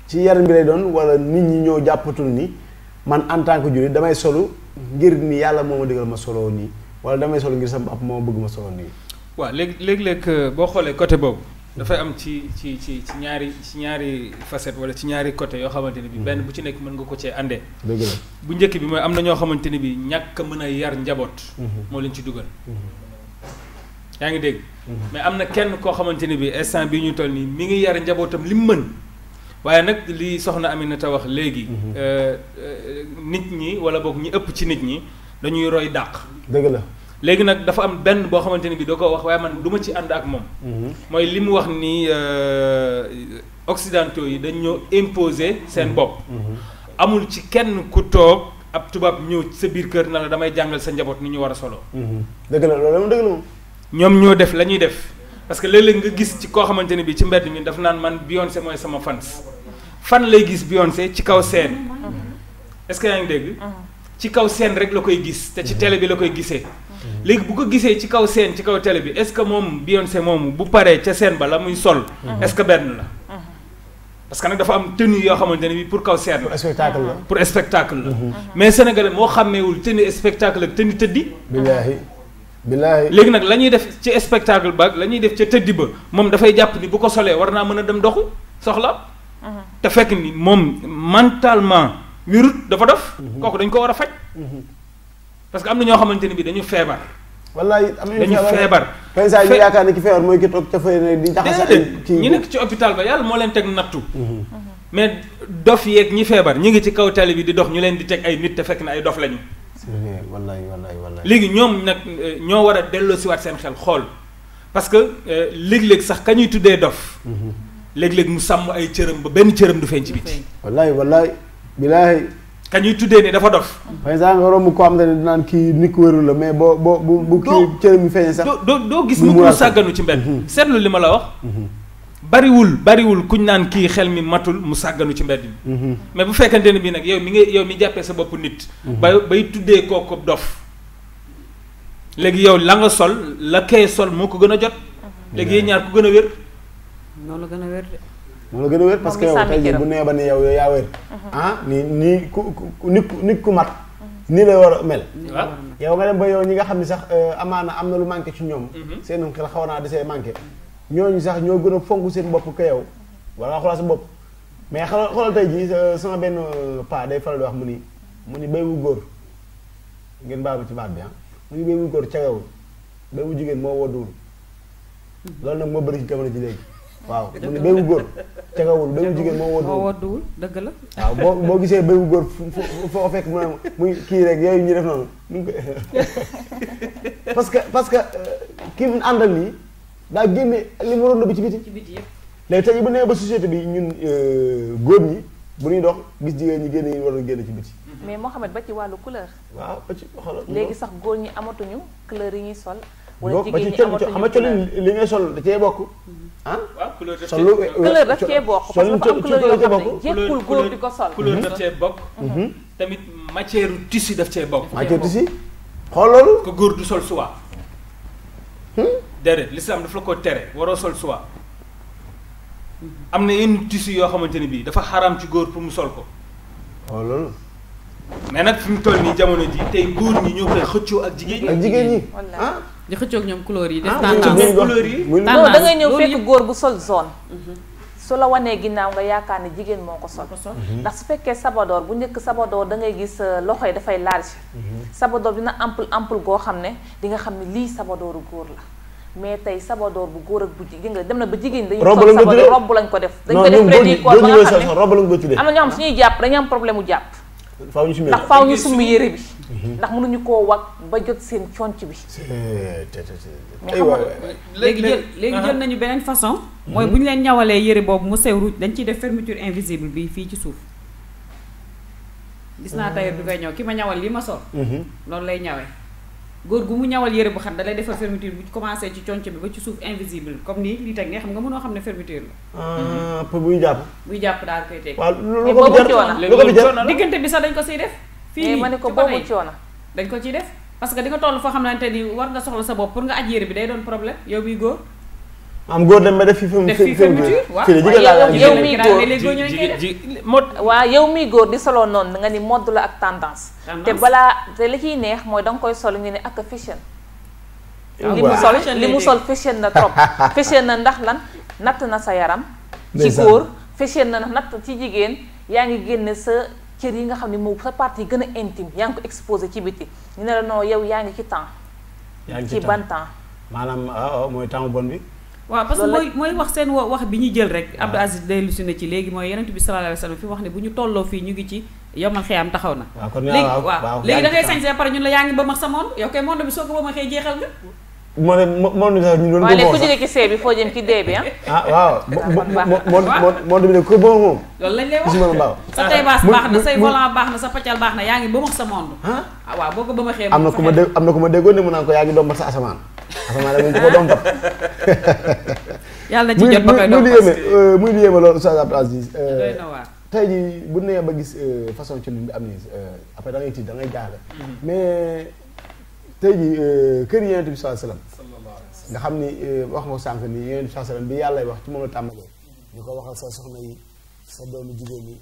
[SPEAKER 2] ci yaram bi lay doon wala nit ñi ñoo jàppatul ni man en tant que jullit damay solu ngir ni yàlla moo ma digal ma soloo nii wala damay solu ngir sama bopp moo bëgg ma soloo nii
[SPEAKER 1] waaw léeg-léeg boo xoolee côté boobu dafay am ci ñaari facette wala ci ñaari côté yoo xamante ne bi benn bu ci nekk mën nga ko cee àndee
[SPEAKER 2] dëgg la
[SPEAKER 1] bu njëkk bi mooy am na ñoo xamante ne bi ñàkk a mën a yar njaboot moo leen ci dugal yaa ngi dégg mais am na kenn koo xamante ne bi instant bi ñu toll nii mi ngi yar njabootam li mu mën waaye nag li soxna Aminata wax léegi nit ñi wala boog ñi ëpp ci nit ñi dañuy roy dàq
[SPEAKER 2] dëgg la
[SPEAKER 1] léegi nag dafa am benn boo xamante ne bi doo ko wax waaye man du ma ci ànd ak moom mooy li mu wax ni occidentaux yi dañ ñoo imposer seen bopp amul ci kenn ku toog ab tubaab ñëw sa biir kër na la damay jàngal sa njaboot ni ñu war a solo
[SPEAKER 2] dëgg la loolu dëgg la moom
[SPEAKER 1] ñoom ñoo def la ñuy def parce que léeg-léeg nga gis ci koo xamante ne bi ci mbedd mi daf naan man Beyoncé mooy sama fan lay gis Beyoncé ci kaw scène est-ce que yaa ngi dégg ci kaw scène rek la koy gis te ci télé bi la koy gisee léegi bu ko gisee ci kaw scène ci kaw télé bi est-ce que moom Beyoncé moomu bu paree ca scène ba la muy sol est-ce que benn la parce que nag dafa am tenue yoo xamante ne bi pour kaw scène la pour spectacle la mais sénégalais moo xàmmeewul tenue spectacle ak tenue tëddi
[SPEAKER 2] billaahi
[SPEAKER 1] léegi nag la ñuy def ci spectacle ba la ñuy def ca tëddi ba moom dafay jàpp ni bu ko solee war naa mën a dem doxu soxla te fekk ni moom mentalement wérut dafa dof kooku dañ ko war a faj parce que am na ñoo xamante ne bi dañu feebar
[SPEAKER 2] wallaay am
[SPEAKER 1] dañu feebar
[SPEAKER 2] pensa ñu yaakaar ne ki feebar mooy ki toog ca fay ne di jaxase ci
[SPEAKER 1] ñi nekk ci hôpital ba yàlla moo leen teg nattu mais dof yeeg ñi feebar ñi ngi ci kaw tali bi di dox ñu leen di teg ay nit te fekk na ay dof lañu
[SPEAKER 2] wallaay
[SPEAKER 1] léegi ñoom nag ñoo war a delloo siwaat seen xel xool parce que léeg-léeg sax ka ñuy tuddee dof léeg-léeg mu sàmm ay cëram ba benn cëram du feeñ ci biti
[SPEAKER 2] wallaay billaahi
[SPEAKER 1] ka ñuy tuddee ne dafa dof
[SPEAKER 2] par exemple nga romb ko am ne dinaan kii nit ku wérul la mais bu kii cëram mi feeñee sax
[SPEAKER 1] doo gis mu sàgganu ci mbedd seetlu li ma la wax bariwul kuñ naan kii xel mi matul mu sàgganu ci mbedd mi mais bu fekkante ne bii nag yow mi jàppee sa bopp nit bay tuddee kooku dof léegi yow la nga sol la kay sol moo ko gën a jot léegi yéen ñaar ku gën a wér
[SPEAKER 3] noonu la gën a wér de
[SPEAKER 2] noonu la gën a wér parce que yow tey jii bu nee ba ni yow yaa wér nii nit ku mat nii la war a mel yow nga dem ba yow ñi nga xam ne sax amaana am na lu manqué ci ñoom seen xel xaw naa desee manqué ñooñu sax ñoo gën a fonk seen bopp ka yow wala xoolal sa bopp mais xoolal tey jii sama benn pa day faral di wax mu ni béy wu góor ngeen baabu ci baat bi mu ni béy wu góor cagawul béy wu jigéen moo wodduwul loolu nag moo bëri ci jamono ji léegi waaw mu ne béyu góor tegawul béyu jigéen moo
[SPEAKER 3] wodduwul dëgg la.
[SPEAKER 2] waaw boo gisee béyu góor foo fekk muy kii rek yooyu ñu def noonu parce que kii mu àndal nii daa génne li mu waroon na bi ci biti
[SPEAKER 3] yëpp.
[SPEAKER 2] léegi tey bu nee ba société bi ñun góor ñi bu ñuy dox gis jigéen ñi génne yi war a génne ci biti.
[SPEAKER 4] mais Mouhamed ba ci wàllu couleur.
[SPEAKER 2] waaw ba ci xoolal
[SPEAKER 4] léegi sax góor ñi amatuñu couleur yi ñuy sol. wala jigéen ñi
[SPEAKER 2] amatuñu xam nga colin li ngay sol da cee bokk. ah
[SPEAKER 1] couleur
[SPEAKER 4] daf cee bokk parce que dafa am couleur yoo xam ne jékkul góor di ko sol.
[SPEAKER 1] couleur daf cee bokk. tamit matière tissu daf cee bokk.
[SPEAKER 2] matière tissu xool loolu.
[SPEAKER 1] ko góor du sol soie. déedéet l'islam daf la ko tere waroo sol soie. am na yenn tissu yoo xamante ne bii dafa xaraam ci góor pour mu sol ko.
[SPEAKER 2] xool loolu.
[SPEAKER 1] mais nag fi mu toll nii jamono ji tey góor ñi ñoo koy xëccoo ak jigéen ñi.
[SPEAKER 2] ak jigéen ñi ah.
[SPEAKER 3] di xëccoo ak ñoom couleur yi. def
[SPEAKER 2] tendance
[SPEAKER 1] couleur yi.
[SPEAKER 4] non da ngay ñëw fekk góor bu sol zone. su la wanee ginnaaw nga yaakaar ne jigéen moo ko sol. ndax su fekkee sabadoor bu njëkk sabadoor da ngay gis loxo yi dafay large. sabadoor dina ample goo xam ne di nga xam ne lii sabadooru góor la. mais tey sabadoor bu góor ak bu jigéen nga dem na ba jigéen dañuy sol sabadoor robb lañ ko def. dañ ko def prédit corps ba nga xam ne am na ñoo xam suñuy jàpp dañuy am problème mu jàpp. ndax faaw ñu summi yére bi. ndax mënuñu koo wag ba jot seen conc bi.
[SPEAKER 3] léegi jël nañu beneen façon. mooy bu ñu leen ñawalee yére boobu mu sew ruuj dañ ciy def fermeture invisible bi fii ci suuf. gis naa tailleur bi koy ñëw ki ma ñawal li ma sol. loolu lay ñawee. góor gu mu ñawal yére bu xat da lay defal fermeture bu commencé ci conc bi ba ci suuf invisible comme nii li teg ne xam nga mënoo xam ne fermeture la.
[SPEAKER 2] pour buy jàpp.
[SPEAKER 3] buy jàpp daal koy teg.
[SPEAKER 2] waaw lu ko jar
[SPEAKER 3] diggante bi sax dañ ko siy def. fii
[SPEAKER 4] ma ne ko boobu coono
[SPEAKER 3] dañ ko ciy def parce que di nga toll foo xamante ni war nga soxla sa bopp pour nga aj yére bi day doon problème yow miy góor.
[SPEAKER 2] am góor dem ba def fii
[SPEAKER 3] fermeture waaw
[SPEAKER 4] yow miy góor waaw yow miy góor di soloo noonu nga ni mode la ak tendance. te te li ciy neex mooy danga koy sol ñu ne ak fashion. li mu sol fashion na trop. fashion na ndax lan natt na sa yaram. ci góor fashion na natt ci jigéen yaa ngi génne sa cër yi nga xam ne moom sa partie gën a intime yaa ngi ko exposé ci biti ñu ne la non yow yaa ngi ci temps. ci ban temps.
[SPEAKER 2] maanaam mooy temps bon bi.
[SPEAKER 3] waaw parce que mooy wax seen wax bi ñu jël rek Abdou Aziz dellu si na ci léegi mooy Yonent bi sallallahu alayhi wa sallam fi wax ne bu ñu tolloo fii ñu ngi ci yomal xiyaam taxaw na. léegi da ngay sañse pare ñun la yaa ngi ba max sa monde yow kay monde bi soo ko ba maxee jeexal nga.
[SPEAKER 2] monde bi sax ñu doon
[SPEAKER 4] waaye léegi ku jógee ci see bi foo jëm ci dee bi
[SPEAKER 2] waaw monde bi ne ko ba moom.
[SPEAKER 3] loolu lañ lay wax
[SPEAKER 2] gisuma baax.
[SPEAKER 3] sa tey baas baax na say volant baax na sa paccal baax na yaa ngi ba max sa monde. waaw boo ko ba maxee.
[SPEAKER 2] am na ku ma déggoon ne mu naan ko yaa ngi doom ba sa asamaan. asamaan rek ko doom bat.
[SPEAKER 3] yàlla na ci jot ba koy doom
[SPEAKER 2] muy lu yéeme loolu Oustaz Abdou Aziz.
[SPEAKER 3] doy na waar.
[SPEAKER 2] tey jii bu nee ba gis façon ci bi am nii après da ngay tiit da ngay jaaxle. mais tey jii kër Yonent bi sallallahu alayhi wasallam nga xam ni wax nga sànq ni Yonent bi sallallahu alayhi wasallam bi yàlla wax ci moom la tàmbalee. ñu ko waxal sa soxna yi sa doomu jigéen ñi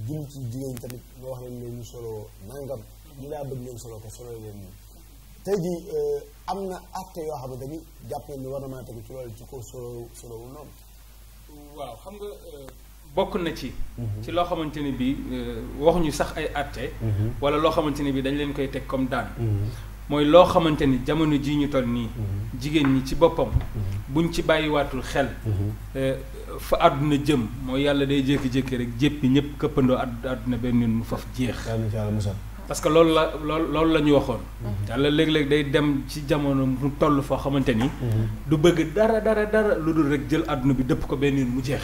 [SPEAKER 2] jëm ci jigéen ñi tamit nga wax leen ne ñu solo nangam ñu laa bëgg leen solo ko solo leen nii. tey jii am na acte yoo xam ne dañuy jàpp ni war na mën a tegu ci loolu ci ko solo wu noonu.
[SPEAKER 1] waaw xam nga bokk na ci. ci loo xamante ni bii waxuñu sax ay acte. wala loo xamante ni bii dañ leen koy teg comme daan. mooy loo xamante ni jamono jii ñu toll nii. jigéen ñi ci boppam. buñ ci bàyyiwaatul xel. fa àdduna jëm mooy yàlla day jékki-jékki rek jéppi ñëpp këppandoo àdduna benn yoon mu faf jeex. parce que loolu la ñu waxoon. yàlla léeg-léeg day dem ci jamono mu toll foo xamante ni. du bëgg dara lu dul rek jël àdduna bi dëpp ko benn yoon mu jeex.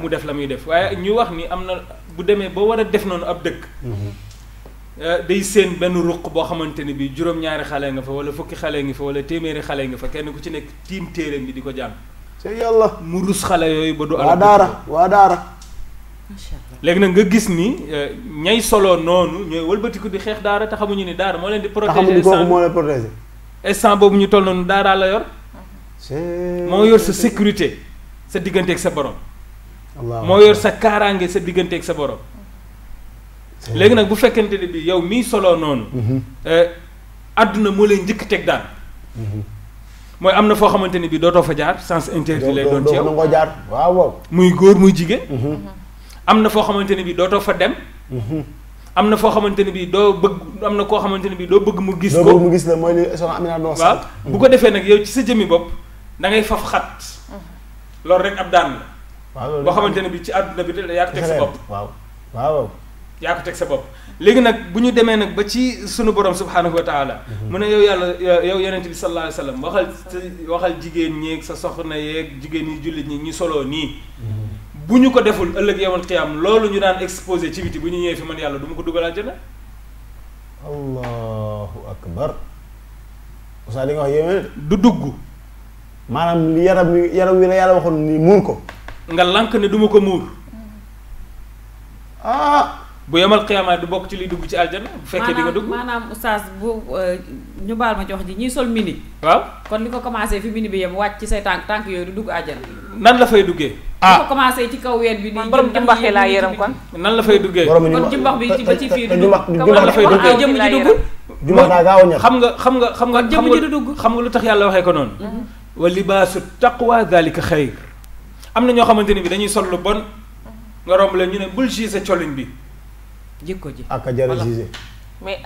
[SPEAKER 1] mu def la muy def waaye ñu wax ni am na bu demee ba war a def noonu ab dëkk. day seen benn ruq boo xamante ni bi juróom-ñaari xale nga fa wala fukki xale nga fa wala téeméeri xale nga fa kenn ku ci nekk tiim téereem bi di ko jàng.
[SPEAKER 2] c'est yàlla
[SPEAKER 1] mu rus xale yooyu ba du.
[SPEAKER 2] waa daara.
[SPEAKER 1] léegi nag nga gis ni ñay solo noonu ñooy wëlbatiku di xeex daara te xamuñu ni daara moo leen di protéger instant boobu ñu toll noonu daara la yor. moo yor sa sécurité sa digganteeg sa borom. moo yor sa kaaraange sa digganteeg sa borom. léegi nag bu fekkente ne bi yow mii solo noonu. àdduna moo leen njëkk teg daan. mooy am na foo xamante ni bi dootoo fa jaar sens interdit lay doon ci yow
[SPEAKER 2] doo jaar waaw.
[SPEAKER 1] muy góor muy jigéen. am na foo xamante ne bii dootoo fa dem. am na foo xamante ne bii doo bëgg am na koo xamante ne bii doo bëgg mu gis ko.
[SPEAKER 2] doo bëgg mu gis la mooy li soxna Amina doon
[SPEAKER 1] waaw bu ko defee nag yow ci sa jëmmi bopp da ngay faf xat loolu rek ab daan la
[SPEAKER 2] waaw
[SPEAKER 1] boo xamante ne bi ci àdduna bi yaa ko teg sa bopp
[SPEAKER 2] waaw
[SPEAKER 1] yaa ko teg sa bopp léegi nag bu ñu demee nag ba ci sunu borom subhaanahu wa taala mu ne yow yàlla yow yonent bi sallallahu alayhi wa sallam waxal jigéen ñeeg sa soxna yeeg jigéen yi jullit ñi ñu soloo nii bu ñu ko deful ëllëg yawmal qiyaam loolu ñu daan exposé ci biti bu ñu ñëwee fi man yàlla du ma ko dugal àjjana.
[SPEAKER 2] allahu akbar. Oustaz li nga wax yéeme
[SPEAKER 1] du dugg.
[SPEAKER 2] maanaam li yaram wi la yàlla waxoon ni muur ko.
[SPEAKER 1] nga lànk ne du ma ko muur.
[SPEAKER 2] ah.
[SPEAKER 1] bu yemal xiyaama du bokk ci liy dugg ci aljana bu fekkee di nga dugg
[SPEAKER 3] maanaam oustaz bu ñu baal ma ci wax ji ñiy sol mini.
[SPEAKER 1] waaw
[SPEAKER 3] kon li ko commencé fi mini bi yem wàcc ci say tànk yooyu du dugg aljana.
[SPEAKER 1] nan la fay duggee.
[SPEAKER 3] li ko commencé ci kaw ween bi. nii
[SPEAKER 4] borom jumbax yi laa yërëm kon.
[SPEAKER 1] nan la fay duggee.
[SPEAKER 3] kon jumbax bi ci ba ci fii du dugg.
[SPEAKER 1] nan la fay duggee
[SPEAKER 3] jëmm ji dugg.
[SPEAKER 2] jumbax daa gaaw a ñor.
[SPEAKER 1] xam nga
[SPEAKER 3] jëmm ji du dugg.
[SPEAKER 1] xam nga lu tax yàlla waxee ko noonu. wa libaasu taqwa dhalika xayr. am na ñoo xamante ni bi dañuy sol lu bon nga romb leen ñu ne bul gisee colin bi.
[SPEAKER 3] jikko ji
[SPEAKER 2] ak a jar a gisee.
[SPEAKER 4] mais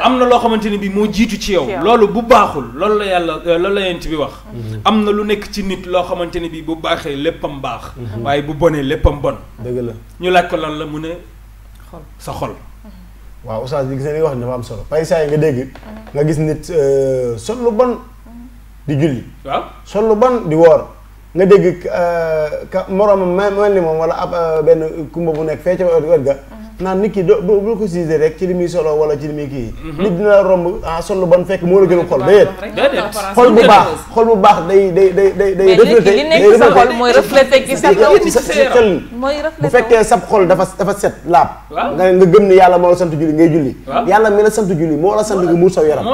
[SPEAKER 1] am na loo xamante ni bi moo jiitu ci yow. loolu bu baaxul loolu la yàlla loolu la yent bi wax. am na lu nekk ci nit loo xamante ni bi bu baaxee léppam baax. waaye bu bonee léppam bon.
[SPEAKER 2] dëgg la
[SPEAKER 1] ñu laaj ko lan la mu ne.
[SPEAKER 3] xol
[SPEAKER 1] sa xol.
[SPEAKER 2] waaw oustaz bi gis nga li nga wax ni dafa am solo pay saa yi nga dégg. nga gis nit sol lu bon di julli.
[SPEAKER 1] waaw
[SPEAKER 2] sol lu bon di woor. nga dégg ka moroomam mel ni moom wala ab benn kumba bu nekk fee ca wet ga. naan nit ki bu ko siisee rek ci li muy solo wala ci li muy kii. nit dina la romb sol lu bon fekk moo la gën a xol déedéet. xol bu baax day reflété
[SPEAKER 4] li nekk sa xol mooy reflété ci sa kaw
[SPEAKER 2] ci sa cël
[SPEAKER 4] mooy reflété
[SPEAKER 2] bu fekkee sab xol dafa set laab. nga gëm ne yàlla moo la sant julli ngay julli. yàlla mi la sant julli moo la sant nga muur sa yaram.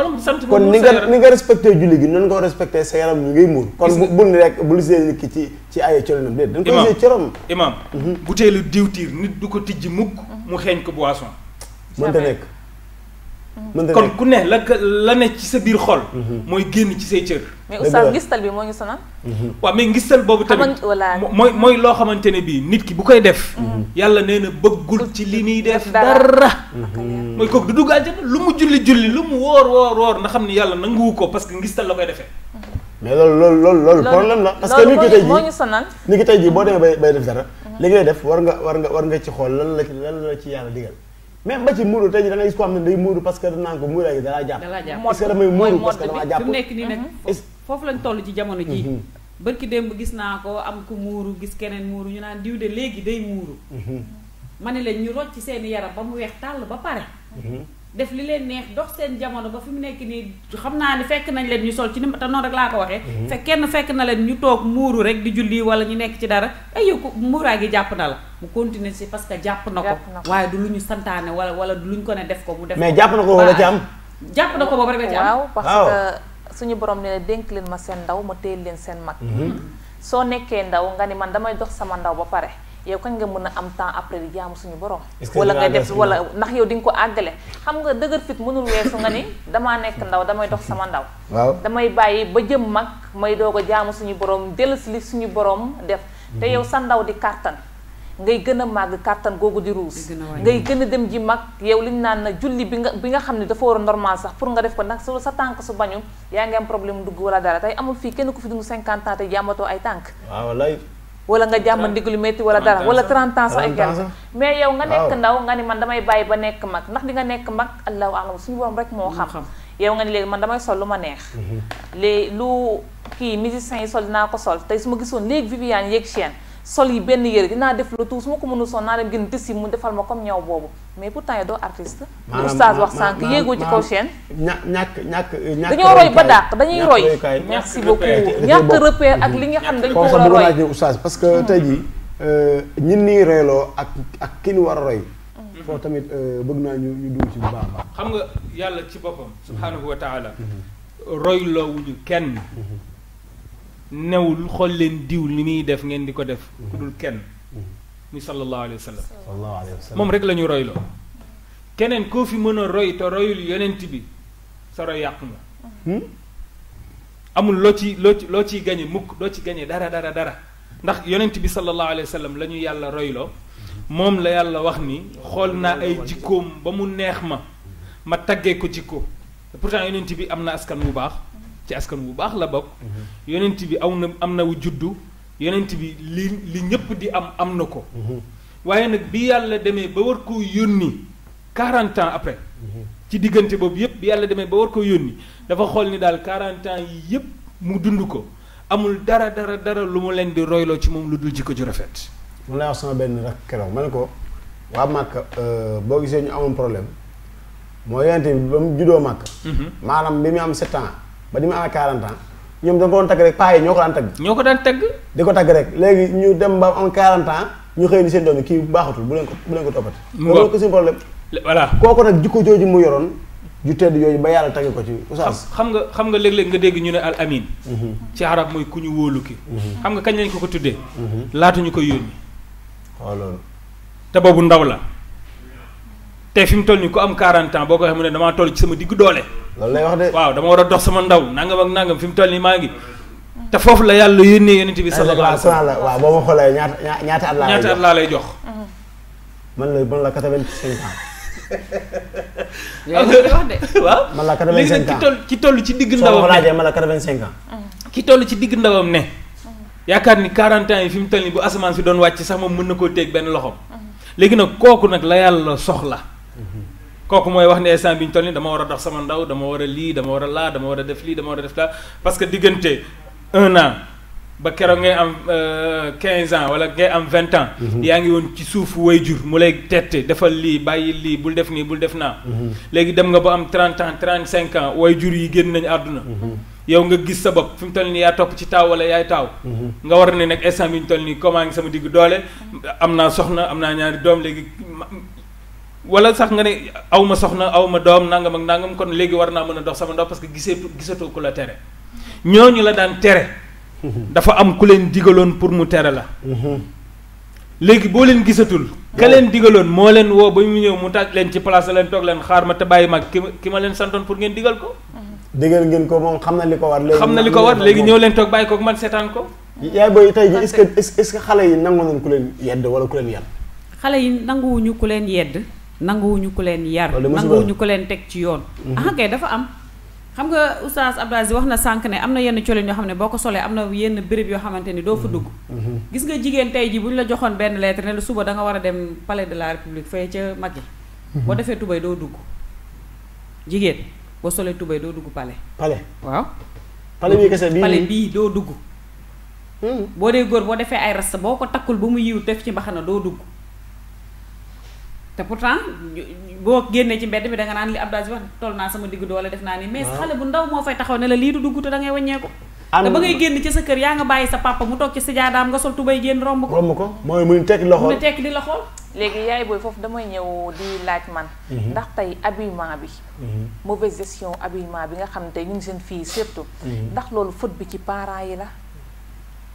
[SPEAKER 2] kon ni nga respecté julli gi noonu nga respecté sa yaram ñu ngay muur. kon bul ni rek bu lisee nit ki ci ay colinam déet dañ koy gisee cëram.
[SPEAKER 1] imam butéelu diwtiir nit du ko tijji mukk mu xeeñ ko boisson.
[SPEAKER 2] mënta nekk.
[SPEAKER 1] kon ku ne la ne ci sa biir xol. mooy génn ci say cër.
[SPEAKER 4] mais oustaz ngistal bi moo ñu sonal.
[SPEAKER 1] waaw mais ngistal boobu tamit mooy loo xamante ne bii nit ki bu koy def. yàlla nee na bëggul ci li muy def dara. mooy kooku du dugg àjjana lu mu julli lu mu woor na xam ni yàlla nanguwu ko parce que ngistal la koy defee.
[SPEAKER 2] mais loolu problème la. parce que nit ki tey jii
[SPEAKER 4] moo ñu sonal.
[SPEAKER 2] nit ki tey jii boo demee bay def dara. li ngay def war nga ci xool lan la ci yàlla digal. même ba ci muuru tey jii da ngay gis ko xam ne day muuru parce que danaa ko muuraay gi dalaa jàpp. parce que damay muuru parce que damaa jàpp.
[SPEAKER 3] fi mu nekk nii nag foofu lañ toll ci jamono ji bërki démb gis naa ko am ku muuru gis keneen muuru ñu naan diw de léegi day muuru. ma ne leen ñu rocc ci seen yaram ba mu weex tàll ba pare. def li leen neex dox seen jamono ba fi mu nekk nii xam naa ne fekk nañ leen ñu sol ci ni te noonu rek laa ko waxee. fekk na leen ñu toog muuru rek di julli wala ñu nekk ci dara ay yow ko muuraay gi jàpp na la mu continuer si parce que jàpp na ko. waaye du lu ñu santaane wala du lu ñu ko ne def ko mu def.
[SPEAKER 2] mais jàpp na ko wala ci am.
[SPEAKER 3] jàpp na ko boobu rek la ci am.
[SPEAKER 4] waaw parce que suñu borom ne dénk leen ma seen ndaw ma téyel leen seen mag. soo nekkee ndaw nga ni man damay dox sama ndaw ba pare. yow kañ nga mën a am temps après di jaamu suñu borom. wala nga def wala ndax yow di nga ko àggale. xam nga dëgër fit mënul weesu nga ni damaa nekk ndaw damay dox sama ndaw.
[SPEAKER 2] waaw
[SPEAKER 4] damay bàyyi ba jëm mag may doog a jaamu suñu borom dellu si li suñu borom def. te yow sa ndaw di kàttan ngay gën a màgg kàttan googu di ruus. ngay gën a dem ji mag yow li ñu naan na julli bi nga xam ne dafa war a normal sax pour nga def ko ndax sa tànk su bañu yaa ngi am problème dugg wala dara tey amul fii kenn ku fi dund 50 ans te jàmbatoo ay tànk. wala nga jàmm ndigg lu métti wala dara wala 30 ans sax ay gerte mais yow nga nekk ndaw nga ni man damay bàyyi ba nekk mag ndax di nga nekk mag allahu alam suñu borom rek moo xam. yow nga ni léegi man damay sol lu ma neex. léegi lu kii musiciens yi sol dinaa ko sol tey su ma gisoon léegi Viviane yeeg Chien sol yi benn yére dinaa def lu tout su ma ko mënul sol naa dem gën tës yi mu defal ma comme ñaw boobu mais pourtant yow doo artiste. oustaz wax sànq yéegoo ci kaw Chien.
[SPEAKER 2] ñàkk
[SPEAKER 4] dañoo roy ba dàq dañuy roy. merci beaucoup ñàkk repère ak li nga xam ne dañu ko war a roy.
[SPEAKER 2] oustaz parce que tey jii ñin nii royloo ak ki ñu war a roy. foofu tamit bëgg naa ñu dugg ci bu baax a baax.
[SPEAKER 1] xam nga yàlla ci boppam. subhaanahu wa taala. royloowuñu kenn. newul xool leen diw li muy def ngeen di ko def. ku dul kenn. ni sallallahu alayhi wa sallam. moom rek la ñu royloo. keneen koo fi mën a roy te royul yonent bi sa roy yàqu nga. amul loo ciy gañe mukk doo ci gañe dara ndax yonent bi sallallahu alayhi wa sallam la ñu yàlla royloo. moom la yàlla wax ni xool naa ay jikkoom ba mu neex ma taggee ko jikko pourtant yonent bi am na askan wu baax ci askan bu baax la bokk yonent bi am na wu juddu yonent bi li ñëpp di am na ko waaye nag bi yàlla demee ba war koo yónni 40 ans après ci diggante boobu yëpp bi yàlla demee ba war koo yónni dafa xool ni daal 40 ans yi yëpp mu dund ko amul dara lu mu leen di royloo ci moom lu dul jikko ju rafet.
[SPEAKER 2] mun lay wax sama benn rak keroog ma ne ko waa Màkka boo gisee ñu amoon problème mooy yonent bi ba mu juddoo Màkka maanaam bi mu am 7 ans ba di mu amee 40 ans ñoom da ko doon tagg rek paa yi ñoo ko daan tagg di ko tagg rek léegi ñu dem ba am 40 ans ñu xëy ni seen doom yi kii baaxatul bu leen ko toppati loolu ko suñu problème voilà kooku nag jikko jooju mu yoroon ju tedd yooyu ba yàlla tagge ko ci oustaz
[SPEAKER 1] xam nga léeg-léeg nga dégg ñu ne al amin ci arab mooy ku ñu wóolu ki xam nga kañ lañ ko tuddee laata ñu koy yónni
[SPEAKER 2] waaw loolu
[SPEAKER 1] te boobu ndaw la te fi mu toll nii ku am 40 ans boo ko waxee mu ne damaa toll ci sama diggu doole
[SPEAKER 2] loolu lay wax de
[SPEAKER 1] waaw dama war a dox sama ndaw nangam ak nangam fi mu toll nii maa ngi te foofu la yàlla yónnee yonent bi sallallahu alayhi wa sallam
[SPEAKER 2] waaw boo ma xoolee ñaata at
[SPEAKER 1] laa lay jox
[SPEAKER 2] man la 85 ans
[SPEAKER 1] waaw
[SPEAKER 2] man la 85 ans
[SPEAKER 1] léegi ki toll ci digg ndawam
[SPEAKER 2] ne man la 85 ans
[SPEAKER 1] ki toll ci digg ndawam ne yaakaar ni 40 ans yi fi mu toll nii bu asamaan fi doon wàcc sax moom mën na koo téeg benn loxoom léegi nag kooku nag la yàlla soxla kooku mooy wax ne instant bi ñu toll nii dama war a dox sama ndaw dama war a lii dama war a laa dama war a def lii dama war a def laa parce que diggante 1 an ba keroog ngay am 15 ans wala ngay am 20 ans yaa ngi woon ci suufu waajur mu lay tette defal lii bàyyi lii bul def nii bul def naa léegi dem nga ba am 30 ans 35 ans waajur yi génn nañu àdduna yow nga gis sa bopp fi mu toll nii yaa topp ci taaw wala yaay taaw nga war ne nag instant bi ñu toll nii comment ngi sama digg doole am naa soxna am naa ñaari doom léegi wala sax nga ne aw ma soxna aw ma doom nangam ak nangam kon léegi war naa mën a dox sama ndox parce que gisatoo ku la tere ñooñu la daan tere dafa am ku leen digaloon pour mu tere la léegi boo leen gisatul ka leen digaloon moo leen woo ba mu ñëw mu tàj leen ci place leen toog leen xaar ma te bàyyi mag ki ma leen santoon pour ngeen digal ko
[SPEAKER 2] digal ngeen ko moom xam na li ko war
[SPEAKER 1] léegi ñëw leen toog bàyyi ko man seetaan ko
[SPEAKER 2] yaay booy tey ji est-ce que xale yi nangu nañ ku leen yedd wala ku leen yar
[SPEAKER 3] xale yi nanguwuñu ku leen yedd nanguwuñu ku leen yar nanguwuñu ku leen teg ci yoon kay dafa am xam nga oustaz Abdou Aziz wax na sànq ne am na yenn colin yoo xam ne boo ko solee am na yenn béréb yoo xamante ni doo fa dugg gis nga jigéen tey ji bu ñu la joxoon benn lettre ne la suba da nga war a dem palais de la république fay ca mag yi boo defee tubay doo dugg jigéen boo solee tubay doo dugg palais waaw palais bii doo dugg boo dee góor boo defee ay rasta boo ko takkul ba mu yiw def ci mbaxana doo dugg te pourtant boo génnee ci mbedd bi da nga naan li Abdou Aziz wax toll naa sama diggu doole def naa ni mais xale bu ndaw moo fay taxaw ne la lii du dugg te da ngay wàññeeku te ba ngay génn ci sa kër yaa nga bàyyi sa papa mu toog ci sijaadaam nga sol tubay génn romb ko
[SPEAKER 2] mooy mu tekki loxo
[SPEAKER 3] mu tekki di la xool
[SPEAKER 4] léegi yaay booy foofu damay ñëw di laaj man ndax tey habillement bi mauvaise gestion habillement bi nga xam ne tey ñu ngi seen fii surtout ndax loolu faute bi ci parents yi la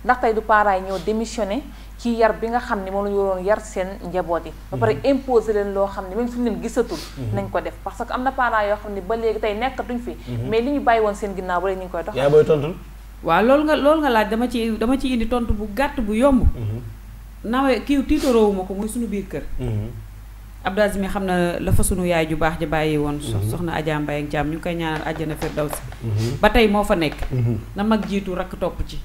[SPEAKER 4] ndax tey du parents yi ñoo démissionné ci yar bi nga xam ne moom la ñu waroon yar seen njaboot yi ba pare imposer leen loo xam ne même suñu leen gisatul nañ ko def parce que am na parents yoo xam ne ba léegi tey nekkatuñ fi mais li ñu bàyyi woon seen ginnaaw ba léegi ñu ngi koy dox
[SPEAKER 2] yaa booy tontul
[SPEAKER 3] waaw loolu nga laaj dama ci indi tontu bu gàtt bu yomb nawe kii tiitaroowuma ko muy suñu biir kër Abdou Aziz mi xam na la fa sunu yaay ju baax ja bàyyi woon soxna Adja Mbaye ak Thiam ñu ngi koy ñaanal àjjana firdawsi ba tey moo fa nekk na mag jiitu rakk topp ci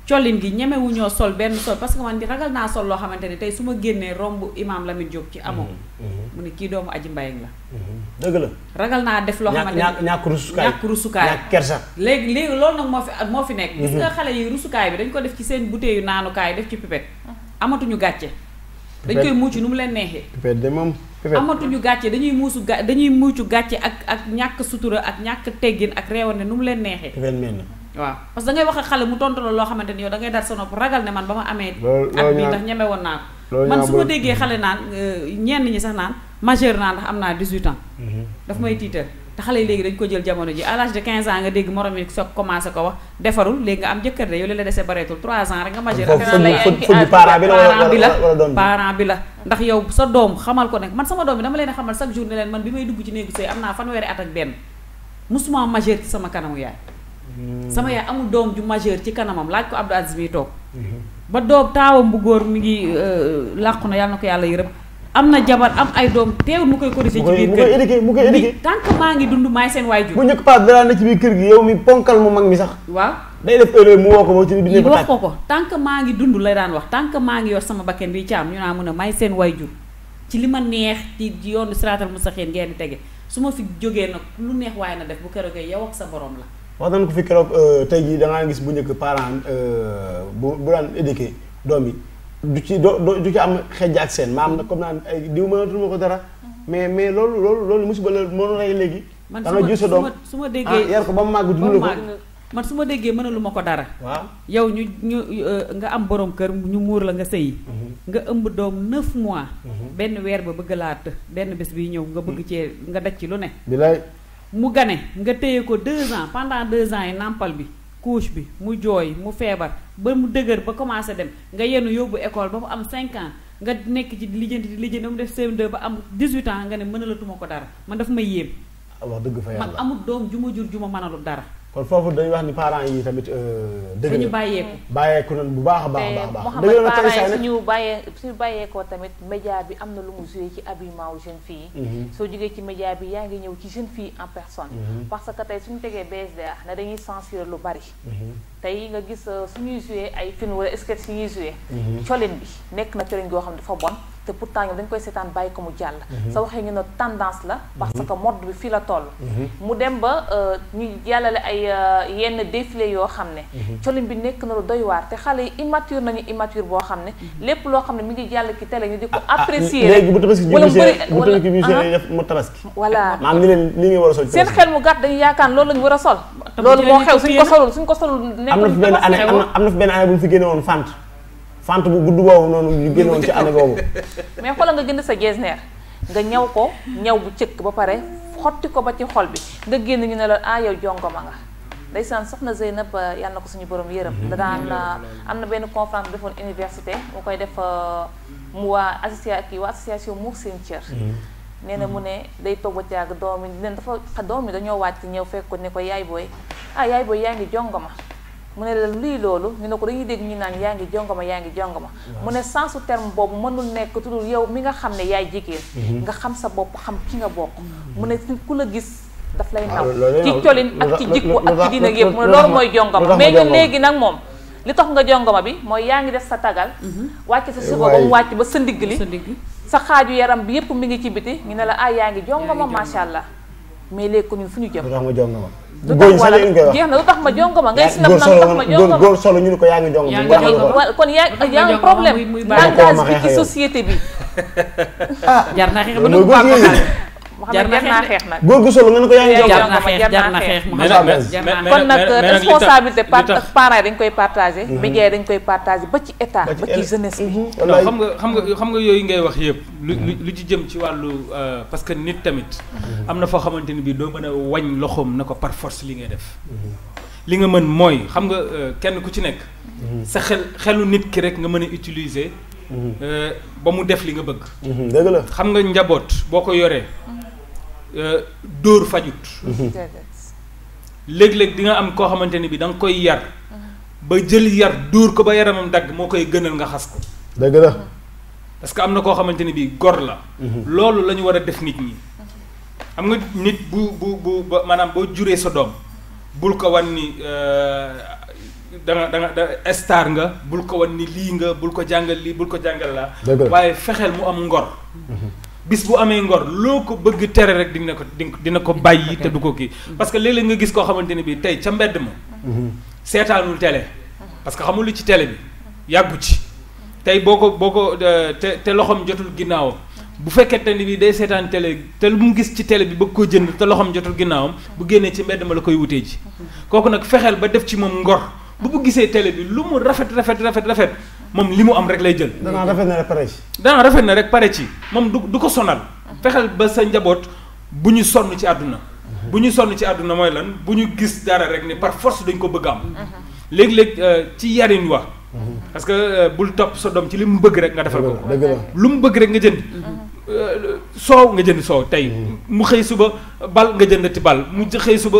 [SPEAKER 3] collin gi ñemewu ñoo sol benn sol parce que man di ragal naa sol loo xamante ne tey su ma génnee romb Imaam Lamine Diop ci amoo mu ne kii doomu Aji Mbayang la
[SPEAKER 2] dëgg la
[SPEAKER 3] ragal naa def loo xamante ne ñàkk rusukaay
[SPEAKER 2] ñàkk kersa
[SPEAKER 3] léegi loolu nag moo fi nekk gis nga xale yi rusukaay bi dañ ko def ci seen bouteille naanukaay def ci pipette amatuñu gàcce dañ koy muucu nu mu leen neexee
[SPEAKER 2] pipette de moom
[SPEAKER 3] amatuñu gàcce dañuy muucu gàcce ak ñàkk sutura ak ñàkk teggin ak reewande nu mu leen neexee waaw parce que da ngay wax ak xale mu tontu la loo xamante ni yow da ngay dar sa nopp ragal ne man ba ma amee at bi ndax ñeme woon naa ko man su ma déggee xale naan ñenn ñi sax naan majeur naa ndax am naa 18 ans daf may tiital te xale yi léegi dañ ko jël jamono ji à l'âge de 15 ans nga dégg morom yi soog commencé ko wax defarul léegi nga am jëkkër de yow li la desee bareetul 3 ans rek nga majeur parent bi la ndax yow sa doom xamal ko nekk man sama doom bi dama leen a xamal chaque jour ne leen man bi may dugg ci néegu sëy am naa fanweeri at ak benn musuma majeur ci sama kanamu yaay sama yaay amul doom ju majeur ci kanamam laaj ko Abdou Aziz mi toog ba doom taawam bu góor mi ngi làqu na yàlla na ko yàlla yërëm am na jabar am ay doom teewul mu koy corriger ci biir kër
[SPEAKER 2] mu koy éduquer
[SPEAKER 3] tant que maa ngi dund maay seen waajur.
[SPEAKER 2] bu njëkk paas dara na ci biir kër gi yow mi ponkal mu mag mi sax
[SPEAKER 3] waaw
[SPEAKER 2] day def erreur mu woo ko ba ci biir
[SPEAKER 3] ñu wax ko tant que maa ngi dund lay daan wax tant que maa ngi yor sama bakken bi caam ñu naa mën a may seen waajur ci li ma neex ci yoonu siraatal mustaqiim ngeen di tege su ma fi jógee nag lu neex waaye na def bu keroogee yow ak sa borom la.
[SPEAKER 2] wax nañ ko fi keroog tey jii da ngaa gis bu njëkk parent bu daan éduquer doom yi du ci am xejj ak seen maam nag comme naan ay diw mënatuma ko dara mais loolu musiba la moo rey léegi.
[SPEAKER 3] man
[SPEAKER 2] da nga jur sa doom
[SPEAKER 3] su ma déggee
[SPEAKER 2] yar ko ba mu màgg dund ko
[SPEAKER 3] man su ma déggee mënaluma ko dara.
[SPEAKER 2] waaw
[SPEAKER 3] yow ñu nga am borom kër ñu muur la nga sëyi. nga ëmb doom 9 mois. benn weer ba bëgg laa të benn bés bi ñëw nga bëgg cee nga daj ci lu ne.
[SPEAKER 2] bilaay
[SPEAKER 3] mu gane nga téye ko 2 ans pendant 2 ans yi nàmpal bi couche bi mu jooy mu feebar ba mu dëgër ba commencé dem nga yenu yóbbu école ba mu am 5 ans nga nekk ci lijjanti ba mu def CM2 ba am 18 ans nga ne mënalatuma ko dara man daf may yéem.
[SPEAKER 2] wax dëgg fa yàlla
[SPEAKER 3] man amul doom ju ma jur ju ma mënalul dara.
[SPEAKER 2] kon foofu dañuy wax ni parents yi tamit dëgg
[SPEAKER 3] ñu
[SPEAKER 2] bàyyeeku nañ bu baax a baax a baax
[SPEAKER 4] Mouhamed parents yi suñu bàyyeekoo tamit média bi am na lu mu joué ci habillement wu jeune fille yi soo jógee ci média bi yaa ngi ñëw ci jeune fille en personne parce que tey suñu tegee BSDA ne dañuy censurer lu bari tey nga gis suñuy joué ay film wala sketch yi ñuy joué colin bi nekk na colin goo xam ne dafa bon te pourtant ñoom dañ koy seetaan bàyyi ko mu jàll sa waxee ñu ne tendance la parce que mode bi fii la toll mu dem ba ñu jàllale ay yenn défilé yoo xam ne colin bi nekk na lu doy waar te xale yi immature nañu immature boo xam ne lépp loo xam ne mi ngi jàll ci télé ñu di ko apprécier
[SPEAKER 2] léegi bu tabaski bi def mu tabaski
[SPEAKER 4] voilà
[SPEAKER 2] maam ni leen li nga war a sol
[SPEAKER 4] seen xel mu gàtt dañu yaakaar loolu lañu war a sol loolu moo xew suñ ko solul nekk
[SPEAKER 2] am na fi benn année bu mu fi génne woon fant bu gudd boobu noonu ñu génne woon ci année boobu
[SPEAKER 4] mais xoolal nga jënd sa getzner nga ñaw ko ñaw bu cëkk ba pare xotti ko ba ci xol bi nga génn ñu ne la yow jongoma nga ndeysaan soxna Zeynab yàlla na ko suñu borom yërëm da daan am na benn conférence bu defoon université mu koy def mu waa association Muur Seen Cër nee na mu ne day toog ba caag doom yi leen dafa doom yi dañoo wàcc ñëw fekk ko ne ko yaay booy yaay booy yaa ngi jongoma mu ne la lii loolu ñu ne ko dañuy dégg ñu naan yaa ngi jongoma mu ne sensu terme boobu mënul nekk tudul yow mi nga xam ne yaay jigéen nga xam sa bopp xam ki nga bokk mu ne ku la gis daf lay naw ci colin ak ci jikko ak ci diina yëpp mu ne loolu mooy jongoma mais ñun léegi nag moom li tax nga jongoma bi mooy yaa ngi def sa tagal wàcc sa suba ba mu wàcc ba sa ndigg li sa xaaju yaram bi yëpp mi ngi ci biti ñu ne la yaa ngi jongoma macha allah mais léegi ko ñun fu ñu jëm jeex na lu tax ma jongoma ngay sinap nag tax ma jongoma
[SPEAKER 2] góor solo ñu ne ko yaa ngi jongoma
[SPEAKER 4] kon yaa ngi problème langage bi ci société bi
[SPEAKER 3] jar na xeex ba dugg baax
[SPEAKER 4] jar naa xeex nag
[SPEAKER 2] góor gu solo nga ne ko yaa ngi jongoma
[SPEAKER 3] jar na xeex
[SPEAKER 4] kon nag responsabilité parents yi dañ koy partagé médias yi dañ koy partagé ba ci état ba ci jeunesse bi
[SPEAKER 1] xam nga yooyu ngay wax yëpp lu ci jëm ci wàllu parce que nit tamit am na foo xamante ni bii doo mën a wañ loxoom na ko par force li ngay def li nga mën mooy xam nga kenn ku ci nekk sa xelu nit ki rek nga mën a utiliser ba mu def li nga bëgg
[SPEAKER 2] dëgg la
[SPEAKER 1] xam nga njaboot boo ko yoree dóor fajut léeg-léeg di nga am koo xamante ni bi da nga koy yar ba jël yar dóor ko ba yaramam dagg moo koy gënal nga xas ko
[SPEAKER 2] dëgg la
[SPEAKER 1] parce que am na koo xamante ni bi gor la loolu la ñu war a def nit ñi xam nga nit bu maanaam boo juree sa doom bul ko wan ni da nga star nga bul ko wan ni lii nga bul ko jàngal lii bul ko jàngal laa waaye fexeel mu am ngor bis bu amee ngor loo ko bëgg tere rek dina ko bàyyi te du ko kii parce que léeg-léeg nga gis koo xamante ni bi tey ca mbedd ma seetaanul télé parce que xamul lu ci télé bi yàggu ci tey boo ko te loxoom jotul ginnaawam bu fekkente ni bi day seetaan télé te lu mu gis ci télé bi bëgg koo jënd te loxoom jotul ginnaawam bu génnee ci mbedd ma la koy wutee ji kooku nag fexeel ba def ci moom ngor bu gisee télé bi lu mu rafet moom li mu am rek lay jël.
[SPEAKER 2] danaa rafet na rek pare ci.
[SPEAKER 1] danaa rafet na rek pare ci moom du ko sonal. fexeel ba sa njaboot bu ñu sonn ci àdduna. bu ñu sonn ci àdduna mooy lan bu ñu gis dara rek ni par force dañ ko bëgg am. léeg-léeg ci yarin wa. parce que bul topp sa doom ci li mu bëgg rek nga defal ko.
[SPEAKER 2] dëgg la
[SPEAKER 1] lu mu bëgg rek nga jënd. soow nga jënd soow tey mu xëy suba bal nga jëndati bal mu xëy suba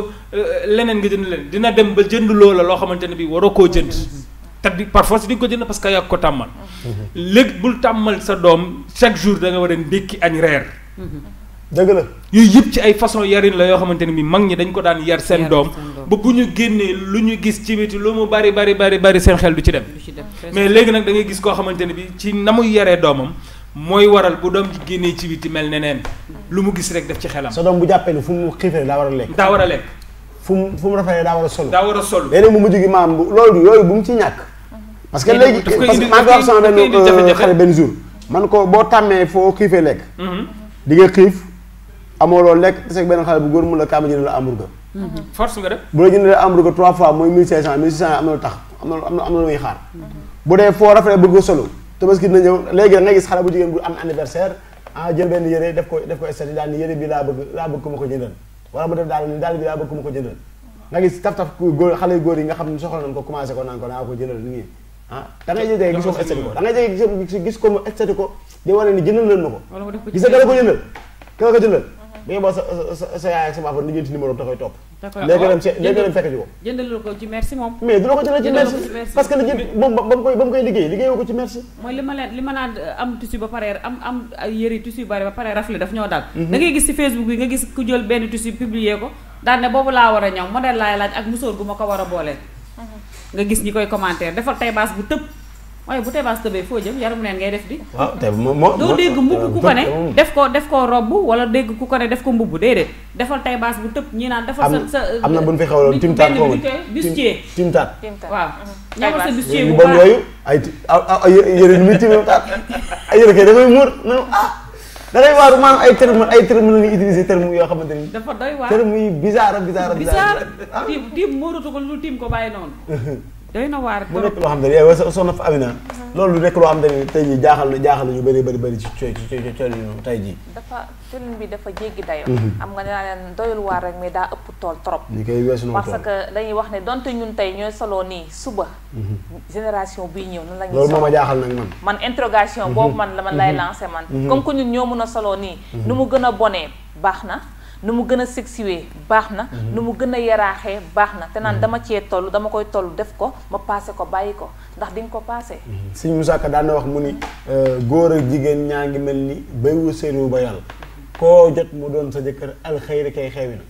[SPEAKER 1] leneen nga jënd leen dina dem ba jënd loola loo xamante ne bii waroo koo jënd te di par force di nga ko jënd parce que yaa ko tàmmal. léegi bul tàmmal sa doom chaque jour da nga war a ndékki añ reer.
[SPEAKER 2] dëgg la
[SPEAKER 1] yooyu yëpp ci ay façon yarin la yoo xamante ne bi mag ñi dañ ko daan yar seen doom ba bu ñu génnee lu ñu gis ci biti lu mu bari seen xel du ci dem. mais léegi nag da ngay gis koo xamante ne bi ci na muy yaree doomam mooy waral bu doom ji génnee ci biti mel neneen lu mu gis rek def ci xelam.
[SPEAKER 2] sa doom bu jàppee ni fu mu xiifee daa war a lekk.
[SPEAKER 1] daa war a lekk.
[SPEAKER 2] fu mu rafetee daa war a solo.
[SPEAKER 1] daa war a solo
[SPEAKER 2] léeg-léeg mu mujj gi maam loolu yooyu bu mu ci ñàkk. parce que léegi parce que maa ngi wax sama benn xale benn jour. man ko boo tàmmee foo xiifee lekk. di nga xiif amoo loolu lekk te benn xale bu góor mu la kaama jënd la hamburger.
[SPEAKER 1] force nga def.
[SPEAKER 2] bu la jëndee hamburger 3 fois mooy 1500 1600 am na lu tax am na lu muy xaar. bu dee foo rafetee bëgg a solo tabaski dina ñëw léegi nga gis xale bu jigéen bu am anniversaire jël benn yére def ko estati daal ni yére bi laa bëgg ku ma ko jëndal wala mu def daal bi laa bëgg ku ma ko jëndal nga gis taf góor xale góor yi nga xam ne soxla nañ ko commencé ko naan ko naa ko jëndal nii da ngay jege gis ko mu estati ko da ngay jege gis ko mu estati ko di wane ni jëndal leen ma ko gis nga ko jëndal ka ko jëndal bi nga boo sa yaay ak sa papa ni jënti numéro da koy topp léegi dem fekk ji ko
[SPEAKER 3] jëndal ko ci merci moom
[SPEAKER 2] mais du la ko jëndal ci merci parce que ba mu koy liggéeyoo ko ci merci
[SPEAKER 3] mooy li ma naan am tissu ba pare am yëri tissu bari ba pare rafle daf ñoo dal da ngay gis ci Facebook bi nga gis ku jël benn tissu publier ko daal ne boobu laa war a ñëw modèle laay laaj ak musóor gu ma ko war a booleel nga gis ñi koy commentaire defal tay baas bu tëb waaye bu tay baas tëbee foo jëm yaram neen ngay def di
[SPEAKER 2] waaw tey moo
[SPEAKER 3] doo dégg mbubb ku ko ne def ko robb wala dégg ku ko ne def ko mbubb déedéet defal tay baas bu tëb ñi naan defal sa
[SPEAKER 2] am na bu ñu fi xewaloon timtaat
[SPEAKER 3] ko bustier
[SPEAKER 2] timtaat
[SPEAKER 3] waaw ñamal sa bustier bu
[SPEAKER 2] bon yooyu ay yëre ñu muy timtaat ay yëre kay dafay muur da ngay waaru maanaam ay terme la ñuy utiliser terme yoo xamante ni
[SPEAKER 3] dafa doy waar
[SPEAKER 2] terme yi bizarre
[SPEAKER 3] tiim móoratu ko lu tiim ko bàyyi noonu doy na waar
[SPEAKER 2] mu nekk loo xam ne yow soxna fa Amina loolu nekk loo xam ne tey jii jaaxal ñu bëri ci col yi tey jii
[SPEAKER 4] dafa colin bi dafa jéggi dayo am nga ne naa leen doyul waar rek mais daa ëpp tool trop
[SPEAKER 2] ñu koy weesu noonu
[SPEAKER 4] parce que dañuy wax ne donte ñun tey ñooy soloo nii suba génération bii ñëw nan la ñuy
[SPEAKER 2] loolu moo ma jaaxal nag
[SPEAKER 4] man interrogation boobu man lay lancé man comme que ñun ñoo mën a soloo nii nu mu gën a bonee baax na nu mu gën a sexiwee baax na nu mu gën a yaraaxee baax na te naan dama cee toll dama koy toll def ko ma passé ko bàyyi ko ndax di nga ko passé
[SPEAKER 2] Sëñ Moussa Ka daan na wax mu ni góor ak jigéen ñaa ngi mel ni bay wu seenu ba yàlla koo jot mu doon sa jëkkër alxayri kay xewi na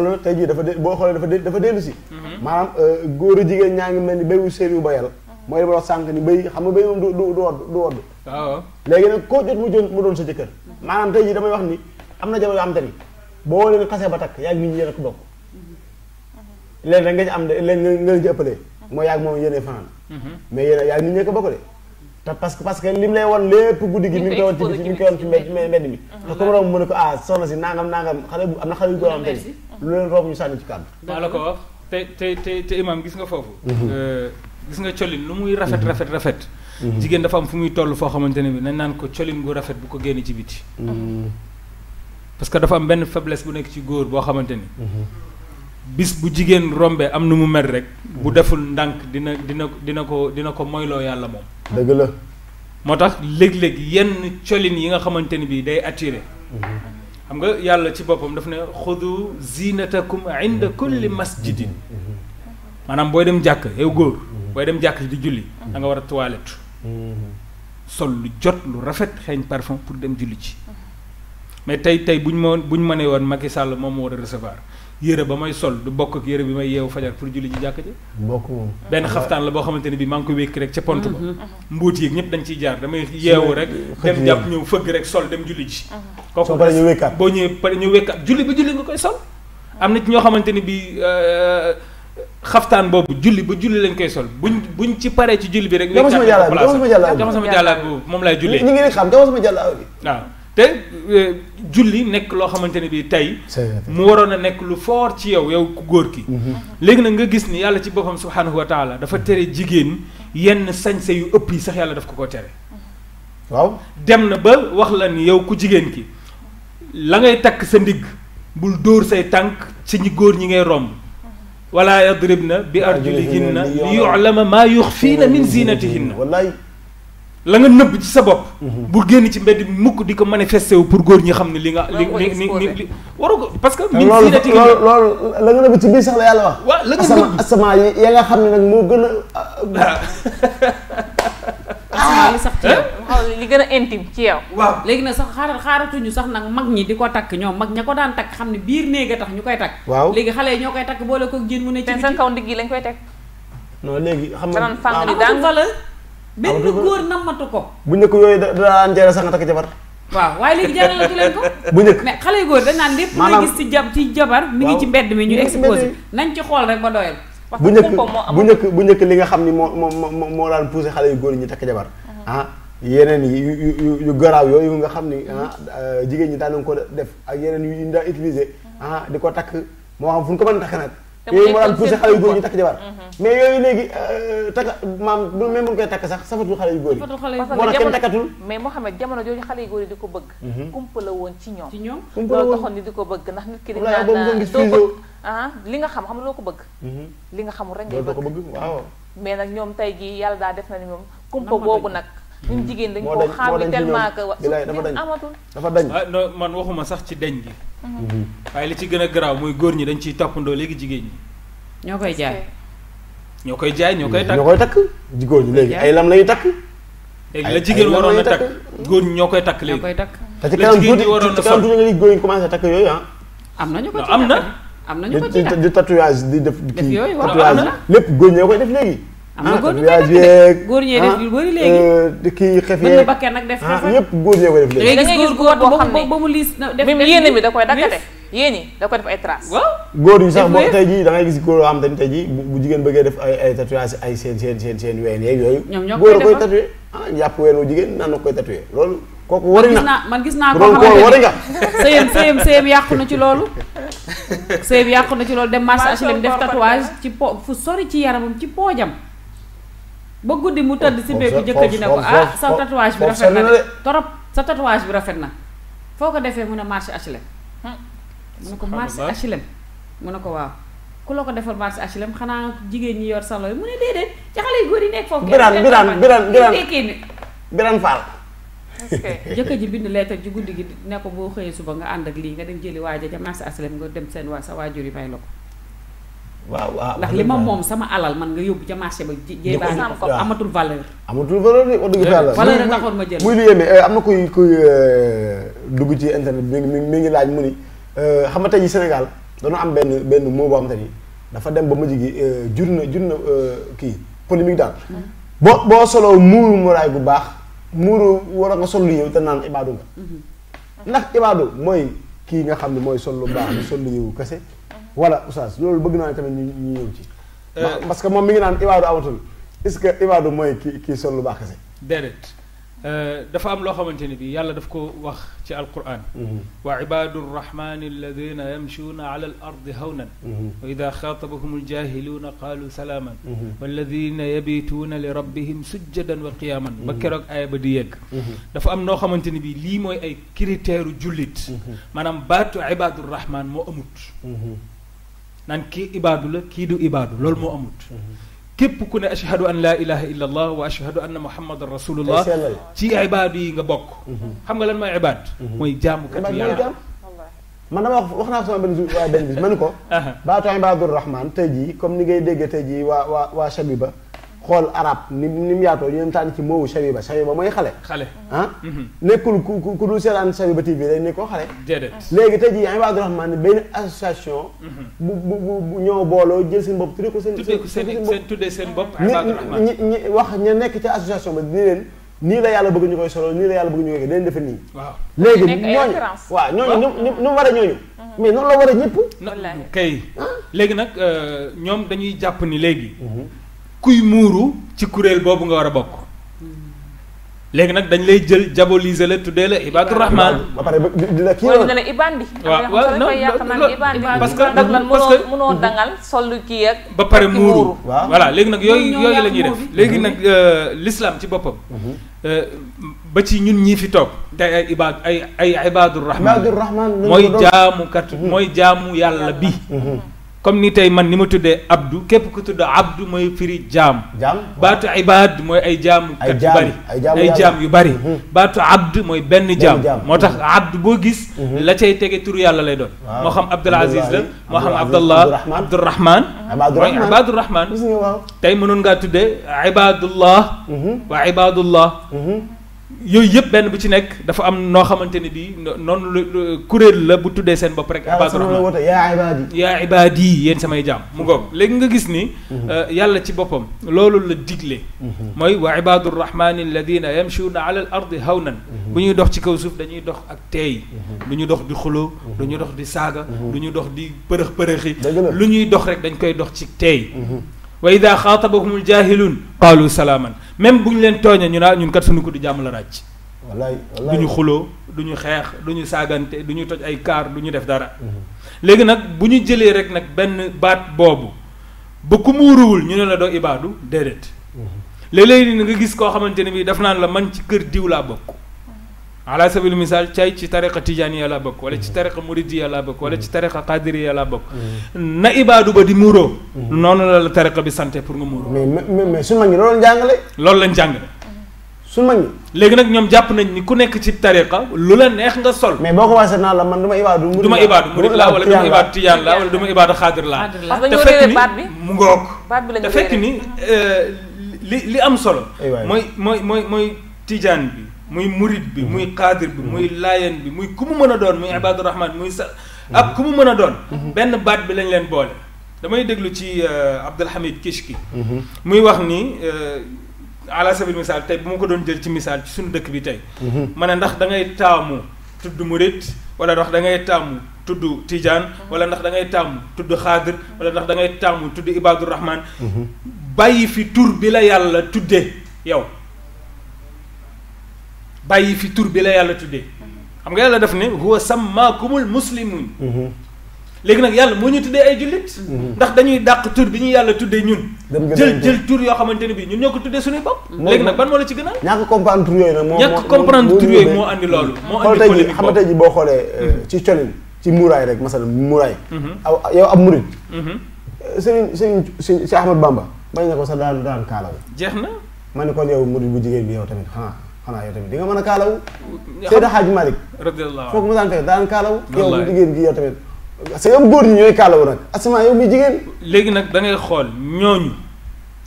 [SPEAKER 2] loolu tey jii boo xoolee dafa dellu si maanaam góor ak jigéen ñaa ngi mel ni bay wu seenu ba yàlla mooy dama wax sànq ni bay xam nga bay moom du wodd
[SPEAKER 1] waaw
[SPEAKER 2] léegi nag koo jot mu doon sa jëkkër maanaam tey jii damay wax ni am na jamono yoo xam te ni boo leen xasee ba takk yaa ngi nit ñi yéen a ko bokk léegi nag nga ci am de léegi nga leen ci ëppalee mooy yaa ngi moom yéene fanaan mais yéen yaa ngi nit ñi ko bokk de te parce que lim lay won lépp guddi gi mi ngi koy won ci mi ngi koy won ci mbedd mi te comme romb mu ne ko soxna si nangam xale bu am na xale yu góor am te ni lu leen romb ñu sànni ci kàddu
[SPEAKER 1] maa la ko wax te imam gis nga foofu gis nga colin lu muy rafet jigéen dafa am fu muy toll foo xamante ne bi nañ naan ko colin gu rafet bu ko génne ci biti parce que dafa am benn faiblesse bu nekk ci góor boo xamante ni bis bu jigéen rombee am nu mu mel rek bu deful ndànk dina ko moyloo yàlla moom
[SPEAKER 2] dëgg la
[SPEAKER 1] moo tax léeg-léeg yenn colin yi nga xamante ni bi day attiré xam nga yàlla ci boppam daf ne xudu zinatakum inda kulli masjidin maanaam booy dem jàkk yow góor booy dem jàkk di julli da nga war a toilette sol lu jot lu rafet xeeñ parfum pour dem julli ci mais tey bu ñu mënee woon Macky Sall moom moo war a recevoir yére ba may sol du bokk ak yére bi may yeewu fajar pour julli ji jàkk ji
[SPEAKER 2] bokk moom
[SPEAKER 1] benn xaftaan la boo xamante ne bi maa ngi ko wékk rek ca pont ba mbuut yi ñëpp dañ ciy jaar damay yeewu rek dem jàpp ñëw fëgg rek sol dem julli ji kooku boo ñëwee pare ñu wékkaat julli ba julli nga koy sol am na ci ñoo xamante ni bi xaftaan boobu julli ba julli lañ koy sol buñ ci paree ci julli bi rek
[SPEAKER 2] jox sama
[SPEAKER 1] jàllaab boobu moom laay jullee
[SPEAKER 2] ñu ngi rek xam jox sama jàllaab bi
[SPEAKER 1] waaw te julli nekk loo xamante ne bii tey mu waroon a nekk lu fort ci yow ku góor ki léegi nag nga gis ni yàlla ci boppam subhanahu wa taala dafa tere jigéen yenn sañse yu ëpp yi sax yàlla daf ko tere
[SPEAKER 2] waaw
[SPEAKER 1] dem na ba wax la ni yow ku jigéen ki la ngay takk sa ndigg bul dóor say tànk ci ñi góor ñi ngay romb wala yadribna bi arjulihinna li yu'lama maa yuxfiina min zinatihinna
[SPEAKER 2] wallaay
[SPEAKER 1] la nga nëbb ci sa bopp. bu génn ci mbedd mukk di ko manifesté wu pour góor ñi xam ne li nga li waru ko parce que. min zinati
[SPEAKER 2] loolu la nga nëbb ci biir sax la yàlla wax.
[SPEAKER 1] waaw la nga nëbb
[SPEAKER 2] asamaa yi ya nga xam ne nag moo gën a.
[SPEAKER 3] li sax ci yow
[SPEAKER 4] li gën a intime ci yow.
[SPEAKER 1] waaw
[SPEAKER 3] léegi nag sax xaaratuñu sax nag mag ñi di ko takk ñoom mag ña ko daan takk xam ne biir néeg a tax ñu koy takk.
[SPEAKER 2] waaw
[SPEAKER 3] léegi xale yi ñoo koy takk boole ko jën mu ne ci
[SPEAKER 4] seen kaw ndigg yi lañ koy teg.
[SPEAKER 2] non léegi xam nga
[SPEAKER 3] amatul valeur benn góor namatu ko.
[SPEAKER 2] bu njëkk yooyu da daan jeeral sax nga takk jabar.
[SPEAKER 3] waaw waaye léegi jaaralatu leen ko.
[SPEAKER 2] bu njëkk
[SPEAKER 3] mais xale yu góor dañ naan lépp looy gis ci jabar mi ngi ci mbedd mi ñu exposé nañ ci xool rek ba doyal.
[SPEAKER 2] bu njëkk li nga xam ni moo daan poussé xale yu góor yi ñu takk jabar yeneen yi yu garaaw yooyu nga xam ni jigéen ñi daan nañ ko def ak yeneen yu ñu daan utiliser di ko takk moo xam fu ñu ko mën a takk nag yooyu moo daan poussé xale yu góor ñu takk jabar mais yooyu léegi takk maam même bu ñu koy takk sax safatul xale yu góor yi moo tax kenn takkatul
[SPEAKER 4] mais Mouhamed jamono jooju xale yu góor yi di ko bëgg kumpa la woon ci ñoom
[SPEAKER 2] kumpa la woon
[SPEAKER 4] taxoon ni di ko bëgg ndax nit ki di naan doo li nga xam loo ko bëgg li nga xamul rek ngay bëgg
[SPEAKER 2] waaw
[SPEAKER 4] mais nag ñoom tey jii yàlla daa def na ni moom kumpa boobu nag ñun jigéen dañ koo xaam tellement que amatul
[SPEAKER 2] dafa dañ
[SPEAKER 1] non man waxuma sax ci deñ gi waaye li ci gën a garaaw mooy góor ñi dañ ciy toppandoo léegi jigéen ñi
[SPEAKER 3] ñoo koy jaay
[SPEAKER 1] ñoo koy jaay ñoo koy takk
[SPEAKER 2] ñoo koy takk góor ñi léegi ay lam lañuy takk
[SPEAKER 1] léegi la jigéen waroon a takk góor ñi ñoo koy takk léegi
[SPEAKER 2] te ci kanam tuuti nga gis góor ñi commencé takk yooyu
[SPEAKER 3] am nañu ko ci
[SPEAKER 1] am na
[SPEAKER 3] am nañu ko ci
[SPEAKER 2] di tatouage di def kii
[SPEAKER 3] yooyu
[SPEAKER 2] tatouage lépp góor ñoo koy def léegi
[SPEAKER 3] am na góor ñu koy def góor ñee def yu bëri léegi
[SPEAKER 2] kii xef
[SPEAKER 3] yeeg bakkee nag def xef
[SPEAKER 2] yëpp góor ñoo koy def léegi
[SPEAKER 4] da ngay gis góor boo xam ne
[SPEAKER 3] ba mu liis def
[SPEAKER 4] même yéene bi da koy dakkate yéene da koy def ay traces
[SPEAKER 3] waaw
[SPEAKER 2] góor yi sax boo tey jii da ngay gis góor yoo xam ne tey jii bu jigéen bëggee def ay tatouage ay seen ween yeeg yooyu góor a koy tatoué jàpp ween wu jigéen naan na koy tatoué loolu kooku wari na
[SPEAKER 3] man gis naa ko xamante
[SPEAKER 2] wari nga
[SPEAKER 3] sëyam yàqu na ci loolu sëyam yàqu na ci loolu dem marché HLM def tatouage ci fu sori ci yaramam ci poojam ba guddi mu tëdd si beeku jëkkër ji ne ko sa tatouage bi rafet na torop sa tatouage bi rafet na foo ko defee mu ne marché HLM mu ne ko marché HLM mu ne ko waaw ku la ko defal marché HLM xanaa jigéen ñi yor salon yi mu ne déedéet ci xale yu góor yi nekk foofu
[SPEAKER 2] Birane Fall
[SPEAKER 3] jëkkër ji bind lettre ji guddi gi ne ko boo xëyee suba nga ànd ak lii nga dem jëli waaja ca marché HLM nga dem seen sa waajur yi may la ko
[SPEAKER 2] waaw
[SPEAKER 3] ndax li ma moom sama alal man nga yóbbu ca marché ba jéebaa ko amatul valeur
[SPEAKER 2] de wax dëgg yàlla
[SPEAKER 3] valeur a taxoon ma jël
[SPEAKER 2] muy lu yéeme am na kuy dugg ci internet mi ngi laaj mu ni xam nga tey ji Sénégal dañoo am benn mot boo xam te ni dafa dem ba mujj gi jur na kii polémique daal boo soloo muuru muraay gu baax muuru war a nga sol lu yiw te naan ibaadu nga ndax ibaadu mooy kii nga xam ne mooy sol lu baax di sol lu yiw kese wala oustaz loolu bëgg naa tamit ñu ñëw ci parce que moom mi ngi naan ibaadu amatul est-ce que ibaadu mooy kii sol lu baax kese
[SPEAKER 1] déedéet dafa am loo xamante ni bi yàlla daf ko wax ci alquran wa ibadu rrahmani alladina yamshuuna ala al ardi hawnan wa ida xaatabahum aljahiluuna qaalu salaaman walladina yabituuna li rabbihim sujjadan wa qiyaaman ba keroog aaya ba di yegg dafa am noo xamante ni bi lii mooy ay critère jullit maanaam baatu ibadu rrahman moo amut naan kii ibaadu la kii du ibaadu loolu moo amut képp ku ne ashhadu an laa ilaha illa allah wa ashhadu anna muhammadan rasulullah ci ibaadu yi nga bokk xam nga lan mooy ibaad mooy jaamukat yàlla
[SPEAKER 2] man dama wax naa sama benn bis ma ni ko baatu ibadur rahman tey jii comme ni ngay déggee tey jii waa shabiba xool arab ni mu yaatoo ñu dem tànn ci moowu shabiba mooy xale nekkul ku dul seetaan shabiba TV day nekkoo xale léegi tey jii ibadur rahman benn association bu ñoo booloo jël seen bopp tuddee ko
[SPEAKER 1] seen bopp
[SPEAKER 2] ñi wax ña nekk ca association ba ni leen nii la yàlla bëgg ñu koy solo nii la yàlla bëgg ñu koy dañ defe nii
[SPEAKER 1] waaw
[SPEAKER 2] léegi ñooñu ñu war a ñooñu mais noonu la war a ñëpp
[SPEAKER 1] kay léegi nag ñoom dañuy jàpp ni léegi kuy muuru ci kuréel boobu nga war a bokk léegi nag dañ lay jël diaboliser la tuddee la ibaadu rahman
[SPEAKER 2] ba pare dina kii
[SPEAKER 4] wala la ibandi parce que mënoo dangal sol kii ak
[SPEAKER 1] ba pare muuru voilà léegi nag yooyu la ñuy def léegi nag l'islam ci boppam ba ci ñun ñii fi toog tey ay ibaadu rahman mooy jaamukat mooy jaamu yàlla bi comme ni tey man ni ma tuddee abdu képp ku tudd abdu mooy firi jaam. baatu ibaad mooy ay jaam kat yu bari ay jaam yu bari. baatu abd mooy benn jaam. moo tax abdu boo gis. la cay tege turu yàlla lay doon. moo xam Abdul Aziz la moo xam Abdallah Abdurrahman. mooy Ibadurrahman. tey mënoon ngaa tuddee ibadullah wa ibadullah. yooyu yëpp benn bu ci nekk dafa am noo xamante ne bii noonu kuréel la bu tuddee seen bopp rek. Ibadurrahman yaa ibaadi yéen samay jaam mu ngoog léegi nga gis ni. yàlla ci boppam loolu la digle. mooy wa ibadurrahmani alladina yamshuuna ala al ardi hawnan. bu ñuy dox ci kaw suuf dañuy dox ak teey. du ñu dox di xuloo du ñu dox di saaga. du ñu dox di përëx përëxi. lu ñuy dox rek dañ koy dox ci teey. wa ida xaatabahumul jaahiluun qaalu salaaman même bu ñu leen tooñee ñu naa ñun kat suñu ko di jàmm la ràcc.
[SPEAKER 2] wallaay
[SPEAKER 1] du ñu xuloo du ñu xeex du ñu saagante du ñu toj ay kaar du ñu def dara. léegi nag bu ñu jëlee rek nag benn baat boobu ba ku muuruwul ñu ne la doo ibaadu déedéet. léeg-léeg nga gis koo xamante ne bii daf naan la man ci kër diw laa bokk. ala sabil misaal cay ci tariqa tijaniya laa bokk wala ci tariqa muridiya laa bokk wala ci tariqa qadiriya laa bokk. na ibaadu ba di muuroo. noonu la tariqa bi santé pour nga muuroo.
[SPEAKER 2] mais su mag ñi loolu lañ jàngale.
[SPEAKER 1] loolu lañ jàngale.
[SPEAKER 2] su mag ñi.
[SPEAKER 1] léegi nag ñoom jàpp nañ ni ku nekk ci tariqa lu la neex nga sol.
[SPEAKER 2] mais boo ko waxee naa la man du ma ibaadu.
[SPEAKER 1] du ma ibaadu murid laa wala du ma ibaadu tijaan laa wala du ma ibaadu xaadir laa.
[SPEAKER 4] parce que dañoo réeré baat bi
[SPEAKER 1] mu ngoog.
[SPEAKER 4] baat bi la ñu
[SPEAKER 1] te fekk ni li am solo. mooy tijaan bi. muy murid bi muy qaadir bi muy laayeen bi muy ku mu mën a doon muy ibaadu rahman muy sa ak ku mu mën a doon. benn baat bi lañ leen boole. damay déglu ci Abdul Hamid Kishki. muy wax ni ala sabil misaal tey bu ma ko doon jël ci misaal ci suñu dëkk bi tey. ma ne ndax da ngay taamu tudd murid wala ndax da ngay taamu tudd tijaan wala ndax da ngay taamu tudd xaadir wala ndax da ngay taamu tudd ibaadu rahman. bàyyi fi tur bi la yàlla tuddee yow. bàyyi fi tur bi la yàlla tuddee xam nga yàlla daf ne huwa sammaakumul muslimun. léegi nag yàlla moo ñu tuddee ay jullit. ndax dañuy dàq tur bi ñu yàlla tuddee ñun. jël tur yoo xamante ne bii ñun ñoo ko tuddee suñuy bopp. léegi nag ban moo la ci gënal.
[SPEAKER 2] ñàkk comprendre tur yooyu nag
[SPEAKER 1] ñàkk comprendre tur yooyu moo andi loolu. moo andi polémique
[SPEAKER 2] xam nga tey ji boo xoolee ci colin ci muuraay rek masalan muuraay. yow ab murid. Sëriñ Cheikh Ahmadou Bamba bañ na ko sax daan kaalaw.
[SPEAKER 1] jeex na.
[SPEAKER 2] ma ne kon yow murid bu jigéen bi yow tamit xanaa yow tamit di nga mën a kaalaw. Seydi Hadji Malick radiyallahu foog mu daan fekk daan kaalaw. yow bu jigéen gi yow tamit parce que yow góor ñi ñooy kaalaw nag asama yow muy jigéen.
[SPEAKER 1] léegi nag da ngay xool ñooñu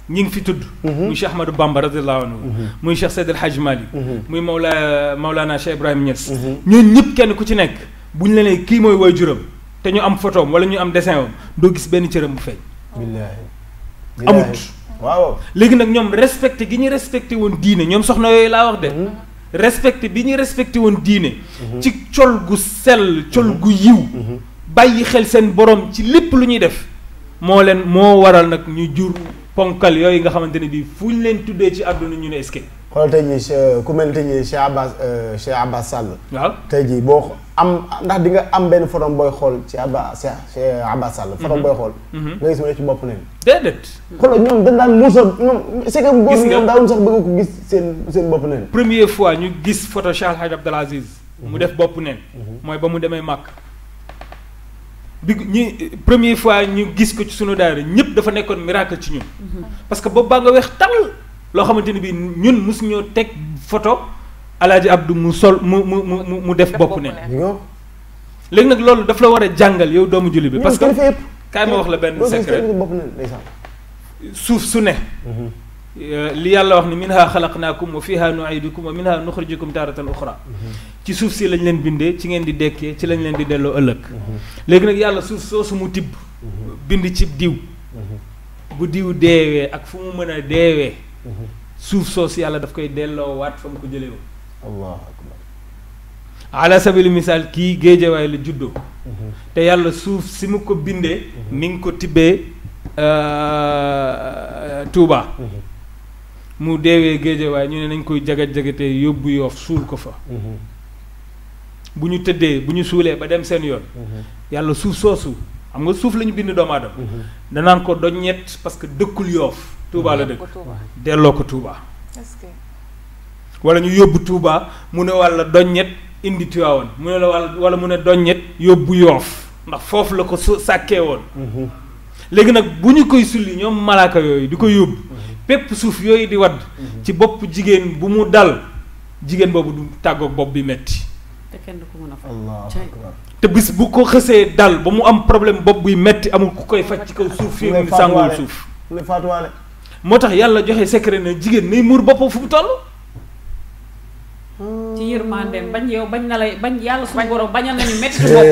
[SPEAKER 1] ñi ngi fi tudd. muy Cheikh Ahmadou Bamba radiyallahu anhu muy Cheikh Seydi Hadji Malick muy Mawlana Cheikh Ibrahim Niass. ñooñu ñëpp kenn ku ci nekk bu ñu la nee kii mooy waajuram te ñu am photoom wala ñu am dessin am doo gis benn cëram bu feeñ.
[SPEAKER 2] billaahi
[SPEAKER 1] amut.
[SPEAKER 2] waaw
[SPEAKER 1] léegi nag ñoom respecté gi ñu respecté woon diine ñoom soxna yooyu laa wax de. respecté bi ñu respecté woon diine. ci col gu sell col gu yiw. bàyyi xel seen borom ci lépp lu ñuy def moo waral nag ñu jur ponkal yooyu nga xamante ne bii fu ñu leen tuddee ci àdduna ñu ne escape.
[SPEAKER 2] xoolal tey jii ku mel ni tey jii Cheikh Abbas Sall.
[SPEAKER 1] waaw
[SPEAKER 2] tey jii boo am ndax di nga am benn photo booy xool ci Cheikh Abbas Sall. photo booy xool. nga gis mu ne ci bopp neen.
[SPEAKER 1] déedéet.
[SPEAKER 2] xoolal ñoom dañ daan muusa ñoom c'est que góor ñi ñoom daawuñu sax bëgg ko gis seen bopp neen.
[SPEAKER 1] première fois ñu gis photo Cheikh El Hadj Abdoul Aziz mu def bopp neen. mooy ba mu demee Màkk. première fois ñu gis ko ci sunu daara ñëpp dafa nekkoon miracle ci ñun. parce que boobu baa nga weex tal. loo xamante ni bii ñun mosu ñoo teg photo Alaaji Abdou mu sol mu def bopp ne léegi nag loolu daf la war a jàngal yow doomu julli bi parce que kaay ma wax la benn secret suuf su ne li yàlla wax ni minha xalaqnaakum wa fiha nuidukum wa minha nuxrijukum taaratan uxra ci suuf si lañ leen bindee ci ngeen di dekkee ci lañ leen di delloo ëllëg léegi nag yàlla suuf soosu mu tibb bind ci diw bu diw deewee ak fu mu mën a deewee suuf soosu yàlla daf koy delloo waat fa mu ko jëlee woon. allahu akbar. ala sabili misaal kii géejewaay la juddoo. te yàlla suuf si mu ko bindee. mi ngi ko tibbee Touba. mu deewee géejewaay ñu ne nañ koy jagat-jagatee yóbbu Yoof suul ko fa. bu ñu tëddee bu ñu suulee ba dem seen yoon. yàlla suuf soosu xam nga suuf la ñu bind doomu aadama. danaan ko doññet parce que dëkkul Yoof. Touba la dëkk delloo ko Touba. wala ñu yóbbu Touba mu ne walla doññet indi Tiwaawan mu ne la walla mu ne doññet yóbbu Yoof ndax foofu la ko sàkkee woon. léegi nag bu ñu koy sulli ñoom malaaka yooyu di ko yóbbu pépp suuf yooyu di wadd ci bopp jigéen bu mu dal jigéen boobu du tàggoog bopp bi metti
[SPEAKER 3] te kenn du ko mën a faj.
[SPEAKER 2] Allah.
[SPEAKER 1] te bis bu ko xësee dal ba mu am problème bopp buy metti amul ku koy faj ci kaw suuf fii mu sàngool suuf
[SPEAKER 2] lay faatuwaale.
[SPEAKER 1] moo tax yàlla joxe secret ne jigéen nay muur boppam fu mu toll
[SPEAKER 3] ci yërmandeem bañ yow bañ na lay bañ yàlla suñu borom bañal nañu méttitu bopp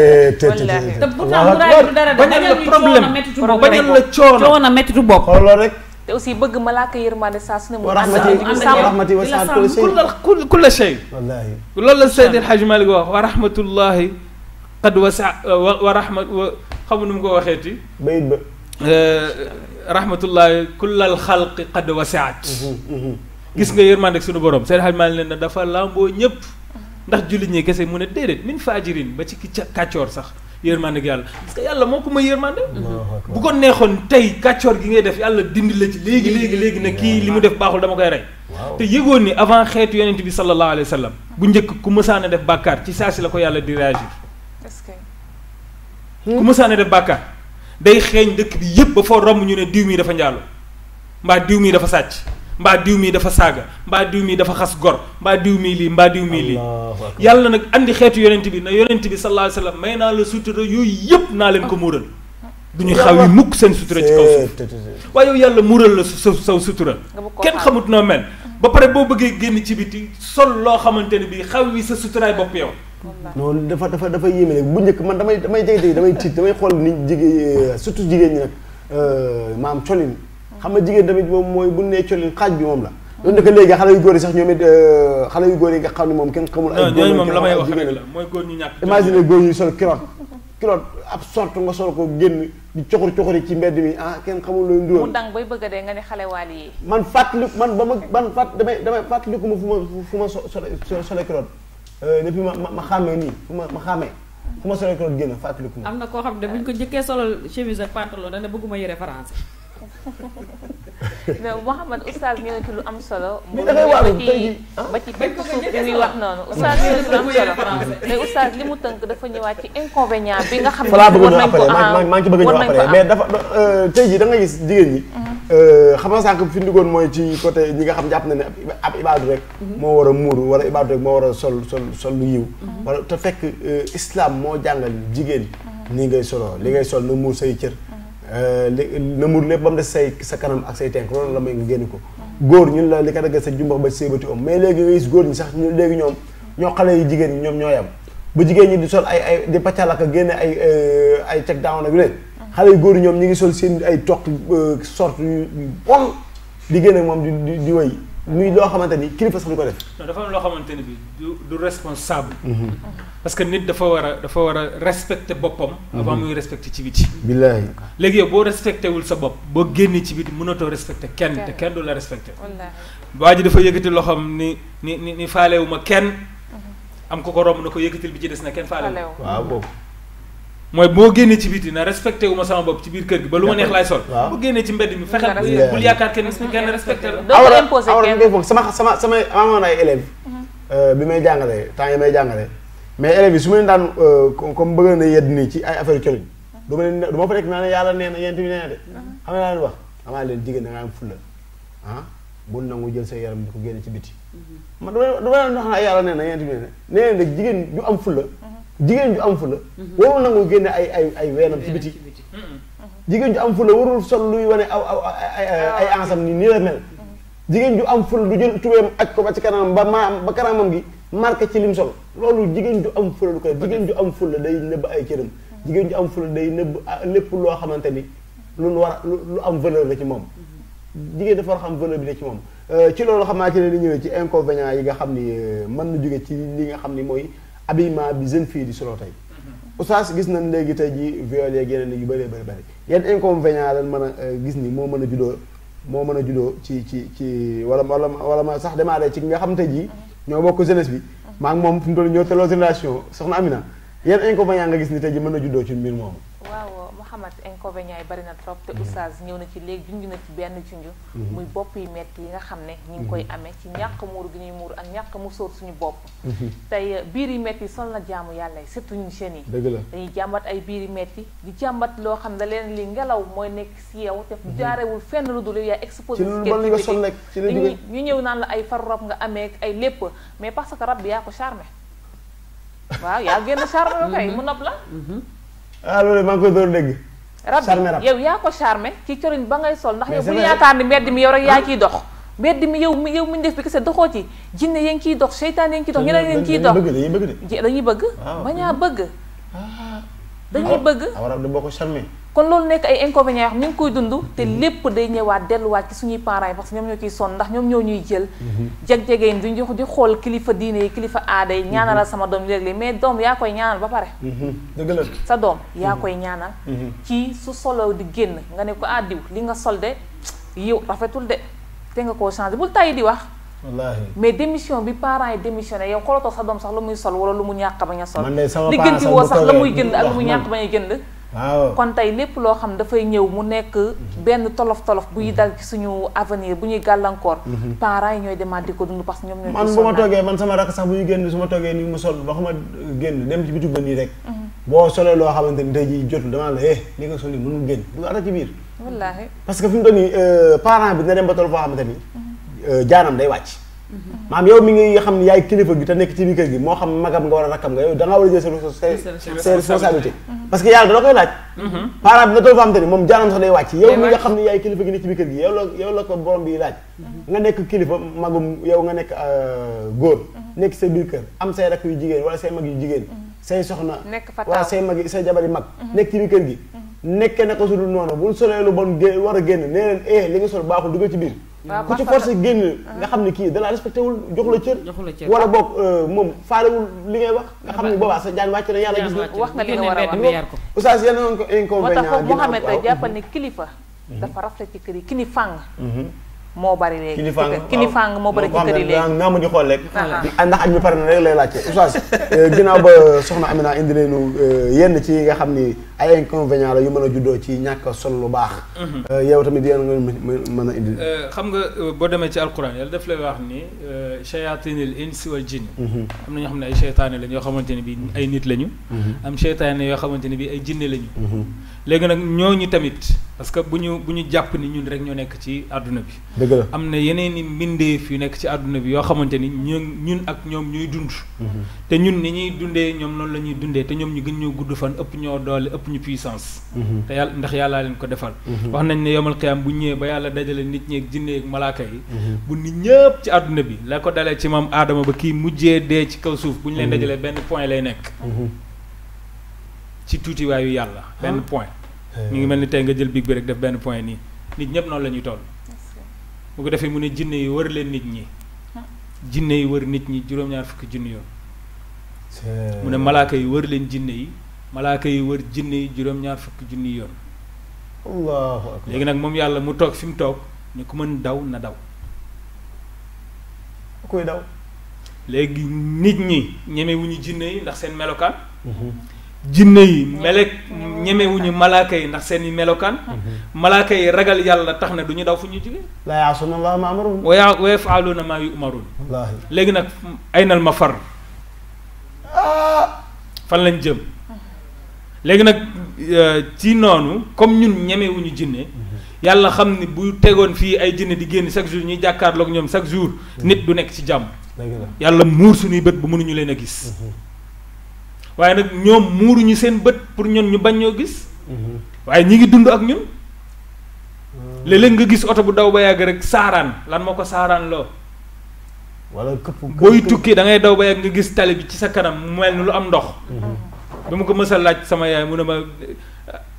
[SPEAKER 3] te pourtant muraay du dara de bañal ñu coono méttitu bopp
[SPEAKER 1] bañal la
[SPEAKER 3] coono méttitu bopp
[SPEAKER 2] xooloo rek.
[SPEAKER 4] te aussi bëgg malaaka yërmande saa su ne mu
[SPEAKER 2] wa rahmati wa saat kulli shay.
[SPEAKER 1] kulla shay
[SPEAKER 2] wallaahi.
[SPEAKER 1] loolu la Seydi El Hadji Malick wax wa rahmatullahi qad wasa wa rahmat xamu nu mu ko waxeeti
[SPEAKER 2] bayit ba.
[SPEAKER 1] rahmatullahi kullal xalqi qad wasiat gis nga yërmande ak sunu borom Seydi El Hadji Malick ne dafa lamboo ñëpp ndax jullit ñi kese mu ne déedéet min faajirin ba ci ki kàccoor sax yërmande ak yàlla parce que yàlla moo ko may yërmande bu ko neexoon tey kàccoor gi ngay def yàlla dindi la ci léegi ne kii li mu def baaxul dama koy rey te yëgoon ni avant xeetu yonent bi sallallahu alayhi wa sallam bu njëkk ku mësaana def bàkkaar ci saa si la ko yàlla di réagir ku mësaana def bàkkaar day xeeñ dëkk bi yëpp ba foo romb ñu ne diw mii dafa njaalu mbaa diw mii dafa sàcc mbaa diw mii dafa saaga mbaa diw mii dafa xas gor mbaa diw mii lii mbaa diw mii lii yàlla nag andi xeetu yonent bi na yonent bi sallallahu alayhi wa sallam may naa la sutura yooyu yëpp naa leen ko muural du ñu xaw yi mukk seen sutura ci kaw suuf waaye yow yàlla muural la saw sutura kenn xamut noo mel ba pare boo bëggee génn ci biti sol loo xamante ne bii xaw yi sa suturaay bopp yow
[SPEAKER 2] non dafa yéeme rek bu njëkk man damay jege damay tiit damay xool ni jigéen surtout jigéen ñi nag maam colin xam nga jigéen tamit moom mooy bu nee colin xaaj bi moom la loolu naka léegi xale yu góor yi sax ñoom it xale yu góor yi nga xam ne moom kenn xamul ay góor
[SPEAKER 1] moom la may wax rek la mooy góor ñu ñàkk
[SPEAKER 2] imagine góor ñu sol kiloot ab sort nga sol ko génn di coxori ci mbedd mi kenn xamul loolu nduróol
[SPEAKER 4] mu dang bay bëgg a dee nga ne xale waali yi
[SPEAKER 2] man fàttaliku man ba ma damay fàttaliku ma fu ma sole kiloot depuis ma xàmmee nii ma xàmmee fu ma sole kiloot génn fàttaliku ma
[SPEAKER 3] am na koo xam ne bu ñu ko njëkkee solal chemise ak pantalon dana bëgguma yëre français
[SPEAKER 4] mais Mouhamed oustaz ñëw na ci lu am solo.
[SPEAKER 2] ba
[SPEAKER 4] ci bépp suuf bi muy wax noonu. oustaz ñëw na ci lu am solo mais oustaz li mu tënk dafa ñëwaat ci inconvénient bi nga xam ne. war nañ ko
[SPEAKER 2] maa ngi ci bëgg a ñëw après mais dafa tey jii da nga gis jigéen ñi. xam nga sànq fi ñu duggoon mooy ci côté ñi nga xam jàpp na ne ab ibaadu rek. moo war a muuru wala ibaadu rek moo war a sol lu yiw. wala te fekk islam moo jàngal jigéen nii ngay solo li ngay sol na muur say cër. na muur lépp ba mu des sa kanam ak say tenk loolu la may nga génn ko góor ñun la li ko daggal sa jumbax ba say bëti om mais léegi nga gis góor ñi sax léegi ñoo xale yi jigéen ñi ñoom ñoo yam bu jigéen ñi di sol ay di paccal ak génne ay check down ak yu leen xale yu góor ñi ñoom ñi ngi sol seen ay toq sorte yu bon di génne moom di wéy muy loo xamante ni kilifa sax du ko def.
[SPEAKER 1] non dafa am loo xamante ni bi du responsable. parce que nit dafa war a respecter boppam. avant muy respecter ci biti.
[SPEAKER 2] billaahi.
[SPEAKER 1] léegi yow boo respecté wul sa bopp boo génnee ci biti mënatoo respecter kenn te kenn du la respecter. waa ji dafa yëkkati loxoom ni faalewu ma kenn. am ko romb na ko yëkkatil bi ci des na kenn faalewu.
[SPEAKER 2] waaw boobu.
[SPEAKER 1] mooy boo génnee ci biti na respecté wu ma sama bopp ci biir kër gi ba lu ma neex laay sol. boo génnee ci mbedd mi fexeel bul yaakaar kenn respecté la.
[SPEAKER 4] doo ko imposé kenn
[SPEAKER 2] sama amoon ay élèves. bi may jàngalee temps yi may jàngalee. mais élèves yi su ma leen daan comme bëgg na yedd nii ci ay affaire colin du ma fa nekk naa ne yàlla nee na yent bi nee na de. xam nga naa leen wax amaa leen jigéen da nga am fulla bul nangu jël sa yaram di ko génne ci biti. man dama leen wax naa yàlla nee na yent bi nee na nag jigéen ju am fulla jigéen ju am fulla warul nangu génne ay weenam ci biti jigéen ju am fulla warul sol luy wane ay ansam nii la mel jigéen ju am fulla du jël tubéem aj ko ba ci kanamam ba kanamam gi marqué ci lim sol loolu jigéen ju am fulla du koy jigéen ju am fulla day nëbb ay cëram jigéen ju am fulla day nëbb lépp loo xamante ni lu am valeur la ci moom jigéen dafa war a xam valeur bi ne ci moom ci loolu xam naa ci ne di ñëwee ci inconvénients yi nga xam ni mën na jóge ci li nga xam ni mooy habillement bi jeune fille di solo tey oustaz gis nañ léegi tey ji viol yeeg yeneen yu bëree bëri yan inconvénients lañ mën a gis ni moo mën a juddoo ci wala ma sax démarré ci nga xam tey ji ñoo bokk jeunesse bi maa ngi moom fi mu toll ñoo teloo génération soxna Amina yan inconvénients nga gis ni tey ji mën na juddoo ci mbir moomu.
[SPEAKER 4] waaw xamante inconvénients yi bari na trop te oustaz ñëw na ci léegi junj na ci benn junj muy bopp yi metti yi nga xam ne ñi ngi koy amee ci ñàkk muuru gi ñuy muuru ak ñàkk mu sóor suñu bopp tey biir yi metti sol na jaamu yàlla yi surtout ñu jeunes yi dañuy jàmbat ay biir yi metti di jàmbat loo xam ne leen li ngelaw mooy nekk si yow te jaarewul fenn lu dul yaa exposé ñu ñëw naan la ay faru rab nga amee ay lépp mais parce que rab bi yaa ko charmé waaw yaa génn charmé ba kay mu nopp la
[SPEAKER 2] loolu maa ngi koy door dégg
[SPEAKER 4] rab bi yow yaa ko charmé ci corin ba ngay sol ndax yow bu ñu yaakaar ni mbedd mi yow rek yaa ciy dox mbedd mi yow mi def bi kese doxoo ci jinne yaa ngi ciy dox seytaan yaa ngi ciy dox ñeneen yaa ngi ciy dox dañuy bëgg bañaa bëgg dañuy bëgg
[SPEAKER 2] rab boo ko charmé
[SPEAKER 4] kon loolu nekk ay inconvénients yoo xam ñu ngi koy dund te lépp day ñëwaat delluwaat ci suñuy parents yi parce que ñoom ñoo ciy sonn ndax ñoom ñoo ñuy jël jeg-jegeen di xool kilifa diine yi kilifa aada yi ñaanalal sama doom léeg-léeg mais doom yaa koy ñaanal ba pare
[SPEAKER 2] dëgg la
[SPEAKER 4] sa doom yaa koy ñaanal ci su solo di génn nga ne ko diw li nga sol de yow rafetul de te nga koo changé bul tàyyi di wax
[SPEAKER 2] wallaahi
[SPEAKER 4] mais démission bi parents yi démissionné yow xoolotoo sa doom sax lu muy sol wala lu mu ñàkk bañ a sol
[SPEAKER 2] li
[SPEAKER 4] gën ci woo sax la muy jënd ak lu mu ñàkk bañ a jënd kon tey lépp loo xam dafay ñëw mu nekk benn tolof-tolof buy dal ci suñu avenir bu ñuy gàllankoor parents yi ñooy demaat di ko dund parce que ñoom ñooy
[SPEAKER 2] man bu ma toogee man sama rakk sax bu ñu génn su ma toogee nii mu sol waxuma génn dem ci bitig ba nii rek boo solee loo xamante ni tey jii jotul damaa la li nga sol nii mënul génn du ata ci biir
[SPEAKER 4] wallaahi
[SPEAKER 2] parce que fi mu toll nii parent bi dina dem ba toll foo xamante ni jaanam day wàcc maam yow mi ngi xam ne yaay kilifa gi te nekk ci biir kër gi moo xam magam nga war a rakkam nga yow da ngaa war a jël sa responsabilité parce que yàlla da koy laaj parent bi na toll foo xamante ni moom jaanam sax day wàcc yow mi nga xam ne yaay kilifa gi nekk ci biir kër gi yow la ko borom bi laaj nga nekk kilifa magum yow nga nekk góor nekk sa biir kër am say rakk yu jigéen wala say mag yu jigéen say soxna wala say mag say jabar yi mag nekk ci biir kër gi nekkee na ko su dul noonu bul solee lu bon war a génn nee leen li nga sol baaxul dugal ci biir ku ci forcé génn nga xam ne kii da la respecté wul jox la cër wala boog moom faalewul li ngay wax nga xam ne boobaa sa jaan wàcc na yàlla gis na
[SPEAKER 4] wax nga li nga war a wax
[SPEAKER 2] oustaz yéen ko inconvénient
[SPEAKER 4] moo tax Mouhamed tey jàppal ne kilifa dafa rafet ci kër yi kini fàng moo bari léegi kini fàng moo bari ci kër yi léegi
[SPEAKER 2] nga ma di xool rek ndax añ mi pare na rek lay laajte oustaz ginnaaw ba soxna Amina indi leenu yenn ci nga xam ni ay inconvénients la yu mën a juddoo ci ñàkk sol lu baax yow tamit yéen nga mën a indi
[SPEAKER 1] xam nga boo demee ci alquran yàlla daf lay wax ni shayatinil insi wal jinn am na ñoo xam ne ay seytaane lañ yoo xamante ne bi ay nit lañu am seytaane yoo xamante ne bi ay jinne lañu léegi nag ñooñu tamit parce que bu ñu jàpp ni ñun rek ñoo nekk ci àdduna bi
[SPEAKER 2] dëgg la
[SPEAKER 1] am na yeneen i mbindeef yu nekk ci àdduna bi yoo xamante ni ñun ak ñoom ñuy dund te ñun ni ñuy dundee ñoom noonu la ñuy dundee te ñoom ñu gën ñoo gudd fan ëpp ñoo doole ëpp ñu puissance te yàlla ndax yàllaa leen ko defal wax nañ ne yomal xiyaam bu ñëwee ba yàlla dajale nit ñi ak jinne ak malaaka yi bu nit ñëpp ci àdduna bi la ko dalee ci maam aadama ba kii mujjee dee ci kaw suuf bu ñu leen dajalee benn point lay nekk ci tuutiwaayu yàlla benn point mi ngi mel ni tey nga jël big bi rek def benn point nii nit ñëpp noonu la ñuy toll bu ko defee mu ne jinne yi wër leen nit ñi jinne yi wër nit ñi juróom-ñaar fukki junni yoon mu ne malaaka yi wër leen jinne yi malaaka yi wër jinne yi juróom-ñaar fukki junni yoon
[SPEAKER 2] allahu akbar
[SPEAKER 1] léegi nag moom yàlla mu toog fi mu toog ñu ko mën daw na daw
[SPEAKER 2] koy daw
[SPEAKER 1] léegi nit ñi ñemewuñu jinne yi ndax seen melokaan jinne yi ñemewuñu malaaka yi ndax seen i melokaan malaaka yi ragal yàlla tax na du ñu daw fu ñu jógee
[SPEAKER 2] laa yaasuuna llaaha maa amarahum
[SPEAKER 1] wa yafaaluuna maa yu'maruun
[SPEAKER 2] wallaahi
[SPEAKER 1] léegi nag aynal mafar fan lañ jëm léegi nag ci noonu comme ñun ñemewuñu jinne yàlla xam ni bu tegoon fii ay jinne di génn chaque jour ñuy jàkkaarloog ñoom chaque jour nit du nekk ci jàmm yàlla muur suñuy bët bu mënuñu leen a gis waaye nag ñoom muuruñu seen bët pour ñun ñu bañ ñoo gis waaye ñi ngi dund ak ñun léeg-léeg nga gis oto bu daw ba yàgg rek saaraan lan moo ko saaraan loo
[SPEAKER 2] wala këpp
[SPEAKER 1] booy tukki da ngay daw ba yàgg nga gis tali bi ci sa kanam mu mel ni lu am ndox ba ma ko mës a laaj sama yaay mu ne ma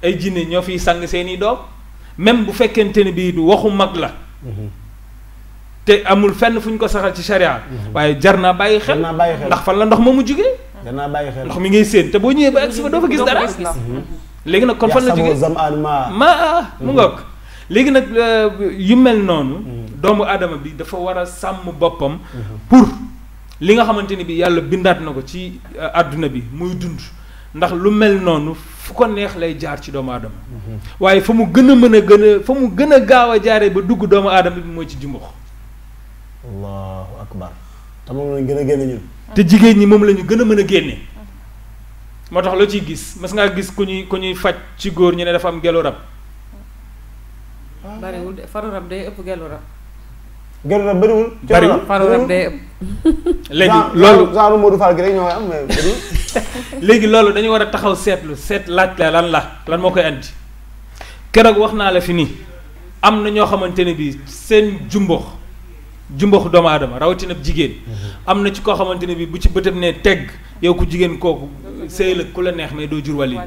[SPEAKER 1] ay jinne ñoo fiy sang seeni doom même bu fekkente ne bii waxu mag la te amul fenn fu ñu ko saxal ci charia waaye jar naa bàyyi xel ndax fan la ndox moomu jugee
[SPEAKER 2] danaa bàyyi xel
[SPEAKER 1] ndox mi ngay séen te boo ñëwee ba agsi fa doo fa gis dara léegi nag kon fan la jógee mu ngoog léegi nag yu mel noonu doomu aadama bi dafa war a sàmm boppam pour li nga xamante ni bi yàlla bindaat na ko ci àdduna bi muy dund ndax lu mel noonu fu ko neex lay jaar ci doomu aadama waaye fa mu gën a fa mu gën a gaaw a jaaree ba dugg doomu aadama bi mooy ci jumbux.
[SPEAKER 2] allahu akbar te moom lañ gën a génne ñun.
[SPEAKER 1] te jigéen ñi moom la ñu gën a mën a génne moo tax loo ciy gis mas ngaa gis ku ñuy faj ci góor ñu ne dafa am gelu rab.
[SPEAKER 3] bariwul de faru rab day ëpp gelu rab.
[SPEAKER 2] gelu rab bariwul.
[SPEAKER 3] faru rab day ëpp.
[SPEAKER 1] léegi loolu
[SPEAKER 2] genre Modou Fall gi rek ñoo am mais bariwul.
[SPEAKER 1] léegi loolu dañu war a taxaw seet laaj la lan moo koy andi keroog wax naa la fi nii am na ñoo xamante ne bii seen jumbox doomu aadama rawatina jigéen am na ci koo xamante ne bii bu ci bëtam ne tegg yow ku jigéen kooku sëy la ku la neex mais doo jur wàll yi.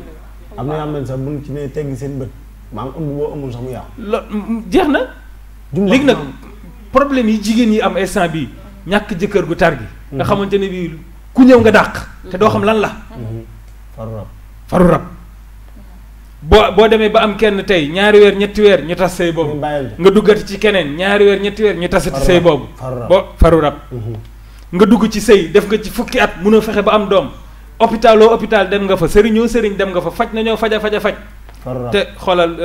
[SPEAKER 2] am na yoo xam ne sax buñ ci ne tegg seen bët maam ëmb boo ëmbul sax mu yàqu.
[SPEAKER 1] jeex na. léegi nag problème yi jigéen yi am instant bii ñàkk jëkkër gu tar gi. nga xamante ne bii ku ñëw nga dàq. te doo xam lan la. faru rab boo demee ba am kenn tey ñaari weer ñetti weer ñu tas sëy boobu nga duggati ci keneen ñaari weer ñetti weer ñu tasati sëy boobu faru rab nga dugg ci sëy def nga ci fukki at mënoo fexe ba am doom hôpital dem nga fa sëriñoo sëriñ dem nga fa faj nañoo faj te xoolal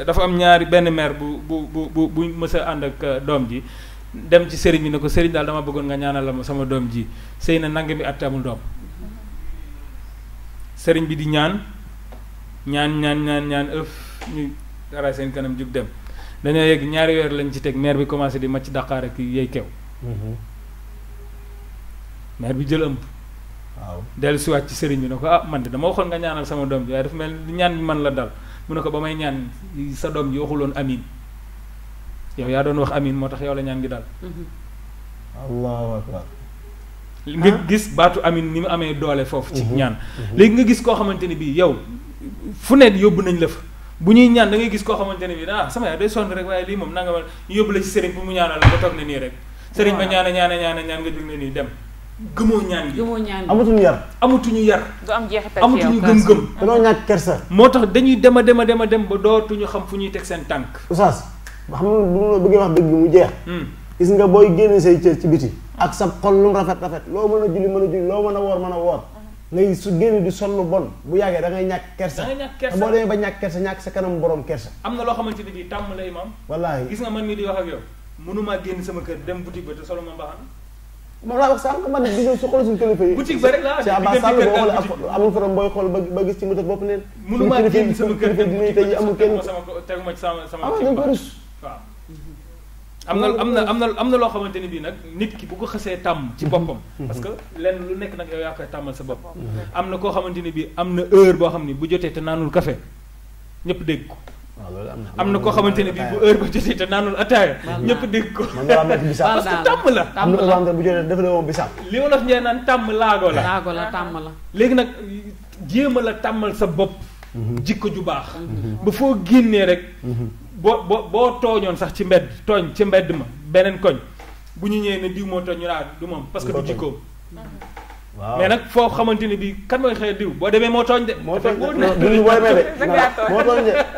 [SPEAKER 1] dafa am benn mère bu mës a ànd ak doom ji dem ci sëriñ bi ne ko sëriñ daal dama bëggoon nga ñaanal ma sama doom ji sëy na nangami at amul doom sëriñ bi di ñaan ëf ñu dara seen kanam jug dem dañoo yegg ñaari weer lañ ci teg mère bi commencé di macc daqaar ak yey kew mère bi jël ëmb waaw dellu siwaat ci sëriñ bi ne ko man de dama waxoon nga ñaanal sama doom ji waaye dafa mel ñaan bi man la dal mu ne ko ba may ñaan sa doom ji waxuloon amin yow yaa doon wax amin moo tax yow la ñaan gi dal
[SPEAKER 2] allahu akbar
[SPEAKER 1] nga gis baatu amin ni mu amee doole foofu ci ñaan léegi nga gis koo xamante ni bii yow fu ne yóbbu nañ la fa bu ñuy ñaan da ngay gis koo xamante ne bii sama yaay day sonn rek waaye lii moom nanga ma ñu yóbbu la ci sëriñ bu mu ñaanal la nga toog ne nii rek sëriñ ba ñaan nga jóg ne nii dem gëmoo ñaan gi
[SPEAKER 2] amatuñu
[SPEAKER 1] yar
[SPEAKER 4] du am jeexital
[SPEAKER 1] amatuñu gëm-gëm
[SPEAKER 2] dañoo ñàkk kersa
[SPEAKER 1] moo tax dañuy dem ba dootuñu xam fu ñuy teg seen tànk
[SPEAKER 2] oustaz ba xam nga bu ma bëggee wax dëgg mu jeex gis nga booy génne say cër ci biti ak sa xol lu rafet loo mën a julli loo mën a woor ngay su génn di sol lu bon bu yàggee da ngay ñàkk kersa te boo demee ba ñàkk kersa ñàkk sa kanam borom kersa
[SPEAKER 1] am na loo xamante ne bii tàmm la imam
[SPEAKER 2] wallaahi
[SPEAKER 1] gis nga man mii di wax ak yow mënumaa génn sama kër dem boutique ba te solo ma mbaxana
[SPEAKER 2] moom laa wax sànq man gis nga su xool suñu kilifa yi
[SPEAKER 1] boutique ba rek laa
[SPEAKER 2] si Abba Sall boo xoolee amul forom booy xool ba gis ci moto bopp neen
[SPEAKER 1] mënumaa génn sama kër dem
[SPEAKER 2] boutique tey amul kenn
[SPEAKER 1] teguma ci sama
[SPEAKER 2] dañ ko rus
[SPEAKER 1] waaw am na loo xamante ni bii nag nit ki bu ko xasee tàmm ci boppam parce que lenn lu nekk nag yow yaa koy tàmmal sa bopp am na koo xamante ni bii am na heure boo xam ni bu jotee te naanul café ñëpp dégg ko am na koo xamante ne bii bu heure ba jotee te naanul ataaya ñëpp dégg ko parce que tàmm la
[SPEAKER 2] am na heure bu jotee dafa woon bisaab
[SPEAKER 1] li wolof njee naan tàmm laago la
[SPEAKER 3] tàmm la
[SPEAKER 1] léegi nag jéem a la tàmmal sa bopp jikko ju baax ba foo génnee rek boo tooñoon sax ci mbedd ma beneen koñ bu ñu ñëwee ne diw moo tooñ ñu du moom parce que du jikkoom waaw mais nag foo xamante ni bii kan mooy xëy diw boo demee moo tooñ de
[SPEAKER 2] moo tooñ de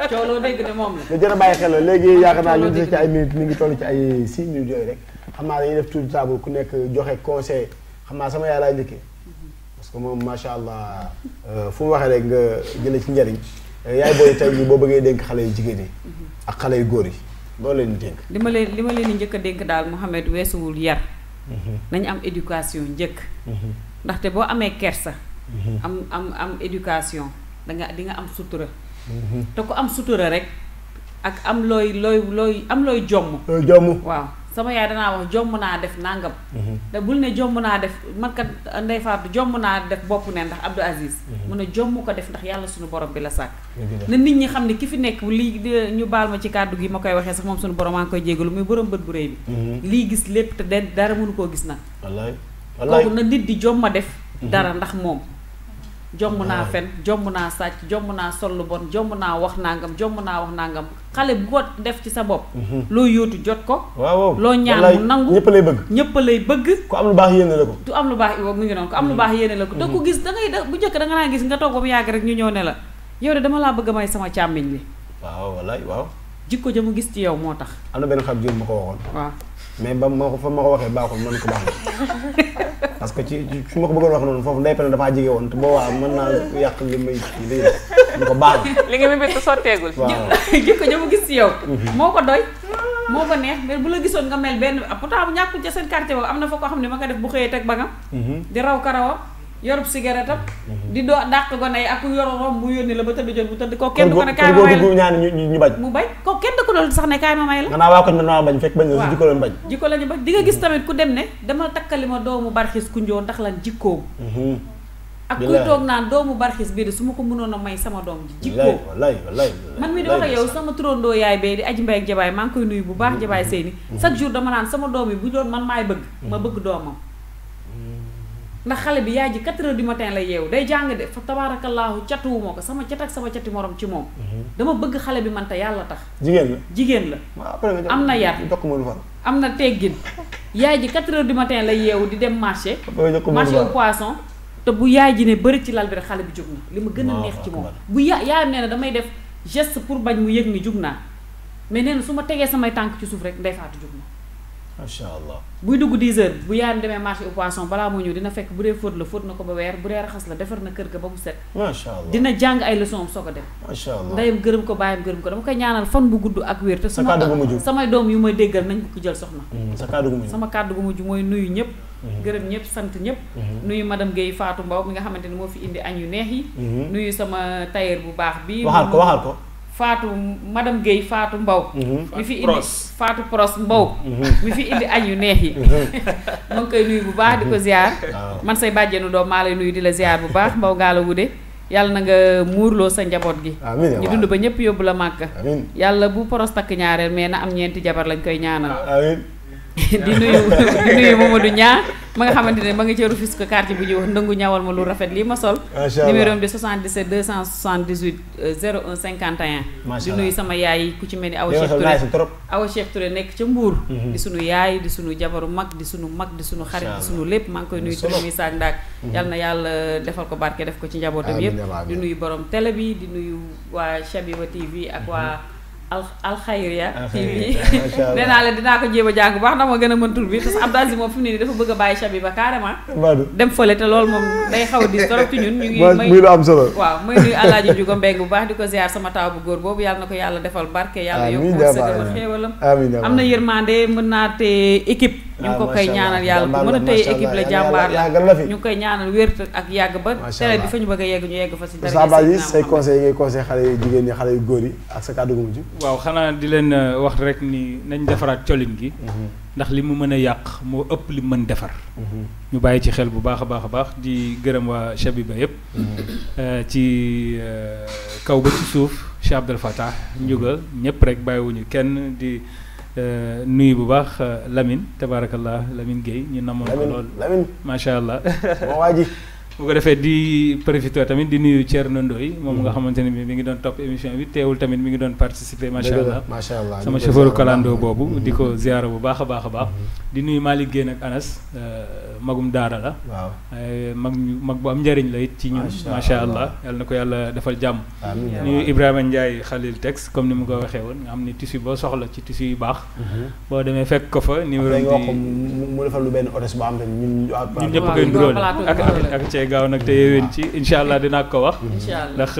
[SPEAKER 3] coow loo dégg de moom la
[SPEAKER 2] nga jër a bàyyi xel la léegi yaakaar naa ñu dese ci ay minutes mi ngi toll ci ay 6 minutes yooyu rek xam naa dañuy def tour de table ku nekk joxe conseil xam naa sama yaay laa njëkkee parce que moom macha allah fu mu waxee rek nga jëlee ci njariñ yaay booy tey jii boo bëggee dénk xale yu jigéen yi ak xale yu góor yi loolu leen di dénk
[SPEAKER 3] li ma leen di njëkk a dénk daal Mouhamed weesuwul yar nañu am éducation njëkk ndaxte boo amee kersa am éducation di nga am sutura te ku am sutura rek ak am looy jomm waaw sama yaay danaa wax jomm naa def nangam te bul ne jomm naa def man kat Ndeye Fatou jomm naa def bopp ne ndax Abdou Aziz mu ne jomm ko def ndax yàlla suñu borom bi la sàkk na nit ñi xam ne ki fi nekk lii ñu baal ma ci kàddu gi ma koy waxee sax moom suñu borom maa ngi koy jégalu muy borom bët bu réy bi lii gis lépp te dara mënu koo gis nag kooku na nit di jomma def dara ndax moom jomm naa fen jomm naa sàcc jomm naa sol lu bon jomm naa wax nangam xale bu ko def ci sa bopp loo yóotu jot ko loo ñaan mu nangu ñëpp lay bëgg
[SPEAKER 2] ku am lu baax yéene la ko
[SPEAKER 3] tu am lu baax mu ngi noonu ku am lu baax yéene la ko te ku gis da ngay bu njëkk da nga naa gis nga toog ba mu yàgg rek ñu ñëw ne la yow de dama laa bëgg a may sama càmmiñ li
[SPEAKER 2] waaw
[SPEAKER 3] jikko ja mu gis ci yow moo tax
[SPEAKER 2] am na benn xam jur ma ko waxoon
[SPEAKER 3] waaw
[SPEAKER 2] mais ba ma ko waxee baaxul man ko baax na parce que ci su ma ko bëggoon wax noonu foofu ndey pene dafaa jege woon te boobaa mën naa yàq li may li ñu ko baal
[SPEAKER 4] li nga mébét sotteegul.
[SPEAKER 2] waaw
[SPEAKER 3] jikko ja mu gis ci yow moo ko doy moo ko neex mais bu la gisoon nga mel benn pourtant bu ñàkkul ca seen quartier boobu am na fa koo xam ne ma nga def bu xëyee teg bagam di raw karawam yorub cigarette am di doo dàq gone yi ak yor rom bu yónni la ba tëdd jot bu tëdd ko kenn du ko ne kaay ma may la
[SPEAKER 2] ñaan ñu bañ
[SPEAKER 3] mu bañ ko kenn du ko doon sax ne kaay ma may la
[SPEAKER 2] nga naa waa koñ man maa bañ fekk bañ la jikko leen bañ
[SPEAKER 3] jikko lañu bañ di nga gis tamit ku dem ne dama takkali ma doomu barxis ku njoo ndax lan jikkoom ak kuy toog naan doomu barxis bii de su ma ko mënoon a may sama doom ji jikkoo
[SPEAKER 2] wallaay
[SPEAKER 3] man mi di wax ak yow sama turandoo yaay bee di aji mbay ak jabaay maa ngi koy nuyu bu baax jabaay seeni chaque jour dama naan sama doom yi bu doon man maay bëgg ma bëgg doomam ndax xale bi yaay ji 4 heures du matin lay yeewu day jàng de fa tabaarakallaahu catuwuma ko sama cat ak sama cati morom ci moom dama bëgg xale bi man te yàlla tax jigéen la am na yar am na teggin yaay ji 4 heures du matin lay yeewu di dem marché au poisson te bu yaay ji ne bëri ci lal bi rek xale bi jug na li ma gën a neex ci moom bu yaayam nee na damay def geste pour bañ mu yëg ni jug naa mais nee na su ma tegee samay tànk ci suuf rek ndey faatu jug na
[SPEAKER 2] macha allah
[SPEAKER 3] buy dugg 10 heures bu yaayam demee marché au poisson balaa moo ñëw dina fekk bu dee fóot la fóot na ko ba weer bu dee raxas la defar na kër ga ba mu set
[SPEAKER 2] macha allah
[SPEAKER 3] dina jàng ay leçon am soog a dem
[SPEAKER 2] macha allah
[SPEAKER 3] ndeyam gërëm ko baayam gërëm ko dama koy ñaanal fan bu gudd ak wér te samay doom yu may déggal nañ ko jël soxna sama kàddu gu mujj mooy nuyu ñëpp gërëm ñëpp sant ñëpp nuyu madame Guèye Fatou Mbow mi nga xamante ni moo fi indi añ yu neex yi nuyu sama tailleur bu baax bi
[SPEAKER 2] waxal ko
[SPEAKER 3] Fatou madame Guèye Fatou Mbow mi fi indi Fatou Pros Mbow mi fi indi añ yu neex yi ma ngi koy nuyu bu baax di ko ziar man say bàjjenu doom maa lay nuyu di la ziar bu baax Mbow gaala wude yàlla na nga muurloo sa njaboot gi ñu dund ba ñëpp yóbbu la màkka yàlla bu Pros takk ñaareel mais na am ñeenti jabar lañ koy ñaanal di nuyu Mamadou Niang ma nga xamante ne ma nga ca Rufisque quartier bu ñuy wax ndëngu ñawal ma lu rafet lii ma sol numéro am di 77 278 01 51 di nuyu sama yaay yi ku ci mel ni Awa Cheikh Touré nekk ca Mbuur di sunu yaay di sunu jabaru mag di sunu xarit di sunu lépp maa ngi koy nuyu Touré muy saak ndaak yal na yàlla defal ko barke def ko ci njabootam yépp di nuyu borom télé bi di nuyu waa Chabiba TV ak waa alxayriya TV nee naa la dinaa ko jéem a jàng baax ndax ma gën a mën tur bi parce que Abdou Aziz moom fi mu ne nii dafa bëgg a bàyyi Chabiba carrément dem fële te loolu moom day xaw a diis torop ci ñun ñu ngi muy lu am solo waaw may nuyu Alaaji Juga Mbeng bu baax di ko ziar sama taw bu góor boobu yàlla na ko yàlla defal barke yàlla yokk wërsëgam xéewalam am na yërmande mën naa te équipe ñu ngi ko koy ñaanal yàlla ku mën a téye équipe la jàmbaar la ñu ngi koy ñaanal wér ak yàgg ba télé bi fa ñu bëgg a yegg ñu yegg fa si dara
[SPEAKER 2] say conseil yi ngay conseil xale yu jigéen ñi xale yu góor yi ak sa kàddu gu mujj
[SPEAKER 1] waaw xanaa di leen wax rek ni nañ defaraat colin gi ndax li mu mën a yàq moo ëpp li mu mën defar ñu bàyyi ci xel bu baax a baax a baax di gërëm waa Chabiba yëpp ci kaw ba ci suuf Cheikh Abdel Fattah Ndiouga ñëpp rek bàyyiwuñu kenn di nuyu bu baax Lamine tabarakallah Lamine Guèye ñu namoon ko lool macha allah bu ko defee di profité tamit di nuyu Thierno Ndoye moom nga xamante ne bi mi ngi doon topp émission bi teewul tamit mi ngi doon participer macha allah sama chauffeur kalando boobu di ko ziara bu baax a baax a baax di nuyu Malick Guèye ak Anas magum daara la waaw mag bu am njëriñ la it ci ñun macha allah yal na ko yàlla defal jàmm nuyu Ibrahima Ndiaye Khalil Tex comme ni mu ko waxee woon nga xam ne tissu boo soxla ci tissu yu baax boo demee fekk ko fa numéro bi
[SPEAKER 2] mu defal lu benn hôtesse bu am ñun
[SPEAKER 1] ñëpp koy nduróole ak gaaw nag te yéwén ci incha allah dinaa ko wax ndax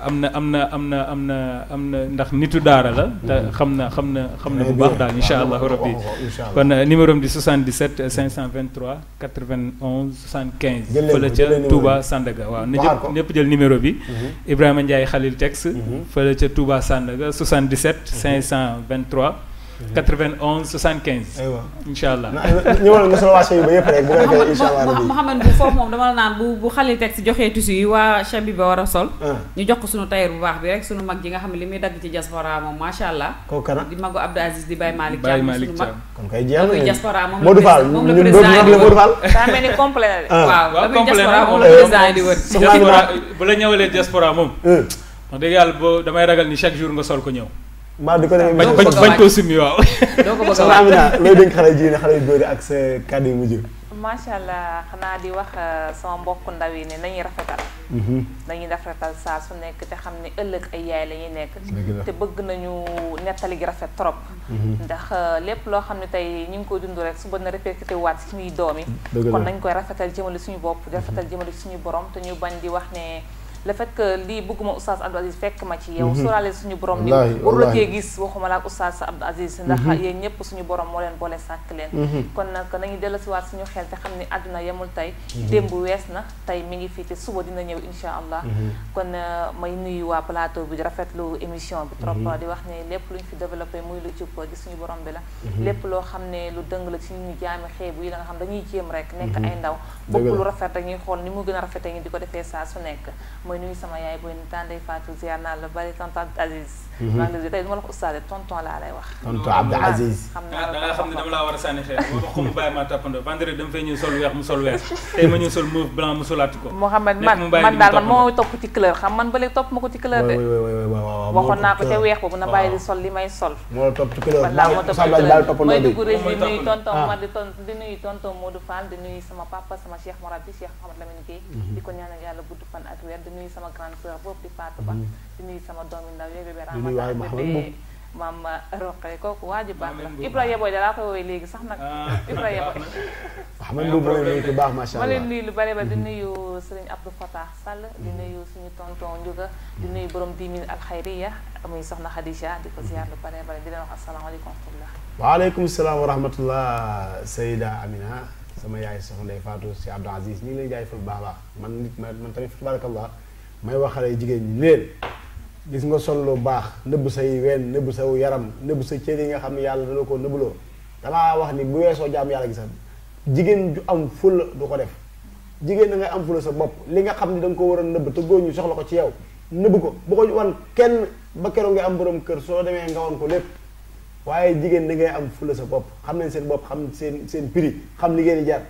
[SPEAKER 1] am na ndax nitu daara la te xam na bu baax daal incha allah rabbi kon numéro am di 77 523 91 75 fële ca Touba Sandaga waaw na ñëpp jël numéro bi Ibrahima Ndiaye Khalil Tex fële ca Touba Sandaga 77 523 91 75. aywa incha allah.
[SPEAKER 2] ñëwal nga solo waa Chabiba yëpp rek bu ko defee incha allah.
[SPEAKER 3] Mouhamed bu foofu moom dama la naan bu Khalil Tex joxee tissu yi waa Chabiba war a sol. ñu jox ko sunu tailleur bu baax bi rek sunu mag ji nga xam ne li muy dagg ci diaspora moom macha allah.
[SPEAKER 2] kooku kana
[SPEAKER 3] di magu Abdou Aziz di Baye Malick Thiam sunu mag.
[SPEAKER 2] kon kay jeex na
[SPEAKER 3] diaspora moom
[SPEAKER 2] Modou Fall
[SPEAKER 3] moom la président yi di wër.
[SPEAKER 4] daa mel ni complet la de.
[SPEAKER 3] waaw la muy diaspora moom la président yi di wër.
[SPEAKER 1] diaspora bu la ñëwalee diaspora moom. wax dëgg yàlla boo damay ragal ni chaque jour nga sol ko ñëw.
[SPEAKER 2] mbaa di ko defee
[SPEAKER 1] bañ koo summi waaw.
[SPEAKER 3] doo ko bëgg a
[SPEAKER 2] wax looy dénk xale jigéen xale yu góor yi ak sa kàddu yu mujj.
[SPEAKER 4] macha allah xanaa di wax sama mbokku ndaw yi ne nañuy rafetal dañuy rafetal saa su nekk te xam ne ëllëg ay yaay la ñuy nekk te bëgg nañu nettali gi rafet trop ndax lépp loo xam ne tey ñu ngi koy dund rek suba na répercuté waat si suñuy doom yi kon nañ koy rafetal jëmale suñu bopp di rafetal jëmale suñu borom te ñu bañ di wax ne le fait que lii bëgguma Oustaz Abdou Aziz fekk ma ci yow sóoraale suñu borom ni waru la cee gis waxuma la ak Oustaz Abdou Aziz ndax yéen ñëpp suñu borom moo leen boole sàkk leen kon nag nañu dellusiwaat suñu xel te xam ne àdduna yemul tey démb wees na tey mi ngi fii te suba dina ñëw insha allah kon may nuyu waa plateau bi di rafetlu émission bi trop di wax ne lépp lu ñu fi développé muy lu jub gis suñu borom bi la lépp loo xam ne lu dëng la ci ñu jaami xeebu yi la nga xam dañuy jéem rek nekk ay ndaw bëgg lu rafet rek ñuy xool ni mu gën a rafete ñu di ko defee saa su nekk mooy nuyu sama yaay booy ni tànday Fatou ziar naa la bari tonton Abdou Aziz maa ngi lay tey duma la ko ustaade tonton laa lay wax
[SPEAKER 2] tonton Abdou Aziz
[SPEAKER 4] xam
[SPEAKER 1] da nga xam ne dama laa war a sànni xeer moo tax xamu bàyyi maa toppandoo vendredi dama fay ñëw sol weex mu sol weex tey ma ñëw sol mauve blanc mu solaati ko
[SPEAKER 4] Mouhamed man daal man moo topp ci couleur xam man ba léegi topp ma ko ci couleur de waxoon naa ko ca weex boobu na bàyyi di sol li may sol
[SPEAKER 2] moo topp ci couleur
[SPEAKER 4] moo topp ci couleur may dugg rek di nuyu tonton Omar di nuyu tonton Modou Fall di nuyu sama papa sama Cheikh Mourabbi Cheikh Mouhamed Lamine Gueye di ko ñaanal yàlla gudd fan ak weer di nuyu sama grande sœur boobu di Fatou Ba di nuyu sama doomi ndaw yooyu bébé Ramata bébé maam Roqe kooku waaju baax la Ibra Yeboy da laa koy woowee léegi sax nag Ibra Yeboy
[SPEAKER 2] Ahmed Mbow mooy ku baax macha allah
[SPEAKER 4] ma leen nuyu lu bare ba di nuyu Serigne Abdou Fatah Sall di nuyu suñu tonton Ndiouga di nuyu borom 10 000 alxayriya muy soxna Khadija di ko ziar lu bare bare di leen wax asalaamaaleykum wa rahmatullah
[SPEAKER 2] waaleykum salaam wa rahmatullah Seyda Amina sama yaay soxna Ndeye Fatou si Abdou Aziz ñu ngi lay jaay fa bu baax baax man nit man tamit tabarakallah may wax xale jigéen ñi leen gis nga sol lu baax nëbb say ween nëbb sa yaram nëbb sa cër yi nga xam ne yàlla dana ko nëbbuloo damaa wax ni bu weesoo jaam yàlla gisal jigéen ju am fula du ko def jigéen da ngay am fula sa bopp li nga xam ne da nga ko war a nëbb te góor ñu soxla ko ci yow nëbb ko bu ko wan kenn ba keroog nga am borom kër soo demee nga wan ko lépp waaye jigéen da ngay am fula sa bopp xam nañ seen bopp xam seen prix xam li ngeen di jar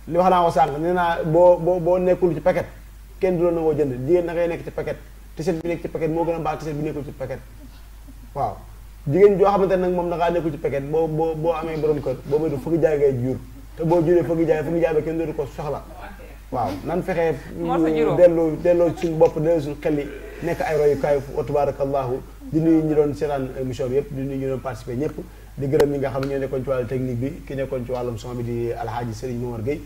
[SPEAKER 2] li wax naa ko sànq nee naa boo nekkul ci paquet kenn du la nangoo jënd jigéen da ngay nekk ci paquet tiset bi nekk ci paquet moo gën a baax tiset bi nekkul ci paquet waaw jigéen joo xamante nag moom da ngaa nekkul ci paquet boo amee borom kër boo moytu fëgg jaay ngay jur te boo juree fëgg jaay ba kenn dootu ko soxla waaw nan fexee delloo suñu bopp delloo suñu xel yi nekk ay royukaay wa tabarakallahu di nuyu ñi doon seetaan émission bi yëpp di nuyu ñu doon participé ñëpp di gërëm ñi nga xam ne ñoo nekkoon ci wàllu technique bi ki nekkoon ci wàllum son bi di alhaaji Serigne Momar Gueye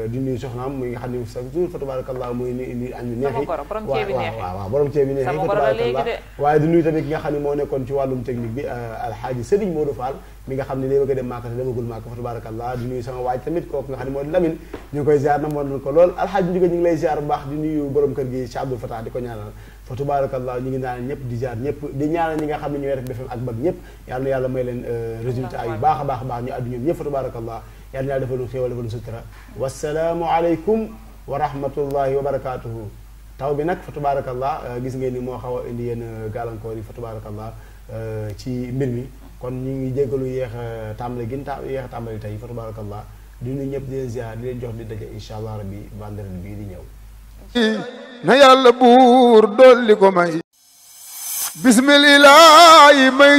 [SPEAKER 2] di nuyu soxnaam muy nga xam ne chaque jour fa tabarakallah muy ni añ yu neexi waaw borom ceeb bi neexi fa tabarakallah waaye di nuyu tamit ki nga xam ne moo nekkoon ci wàllum technique bi alhaaji Serigne Modou Fall mi nga xam ne day bëgg a dem Màkka te demagul Màkka fa tabarakallah di nuyu sama waaj tamit kooku nga xam ne moo di Lamine ñu ngi koy ziar na moo nañ ko lool alhaaji Ndiouga ñu ngi lay ziar bu baax di nuyu borom kër gi Cheikh Abdou Fatah di ko ñaanal fa tabarakallah ñu ngi ñaanal ñëpp di ziar ñëpp di ñaanal ñi nga xam ne ñooy def BFM ak BAG ñëpp yàlla na yàlla may leen résultat yu baax a baax a baax ñu àddu ñoom ñëpp fa tabarakallah yàlla na yàlla defal lu xéewal defal lu sutura wasalaamu aleykum wa rahmatullahi wa barakatuhu taw bi nag fa tabarakallah gis ngeen ni moo xaw a indi yenn gàllankoor yi fa tabarakallah ci mbir mi kon ñu ngi jéggalu yéex a tàmbali yéex a tàmbali tey fa tabarakallah di nuyu ñëpp di leen ziar di leen jox di daje insha allah rabbi vendredi bii di ñëw
[SPEAKER 5] na yàlla buur dolli ko may bismillah may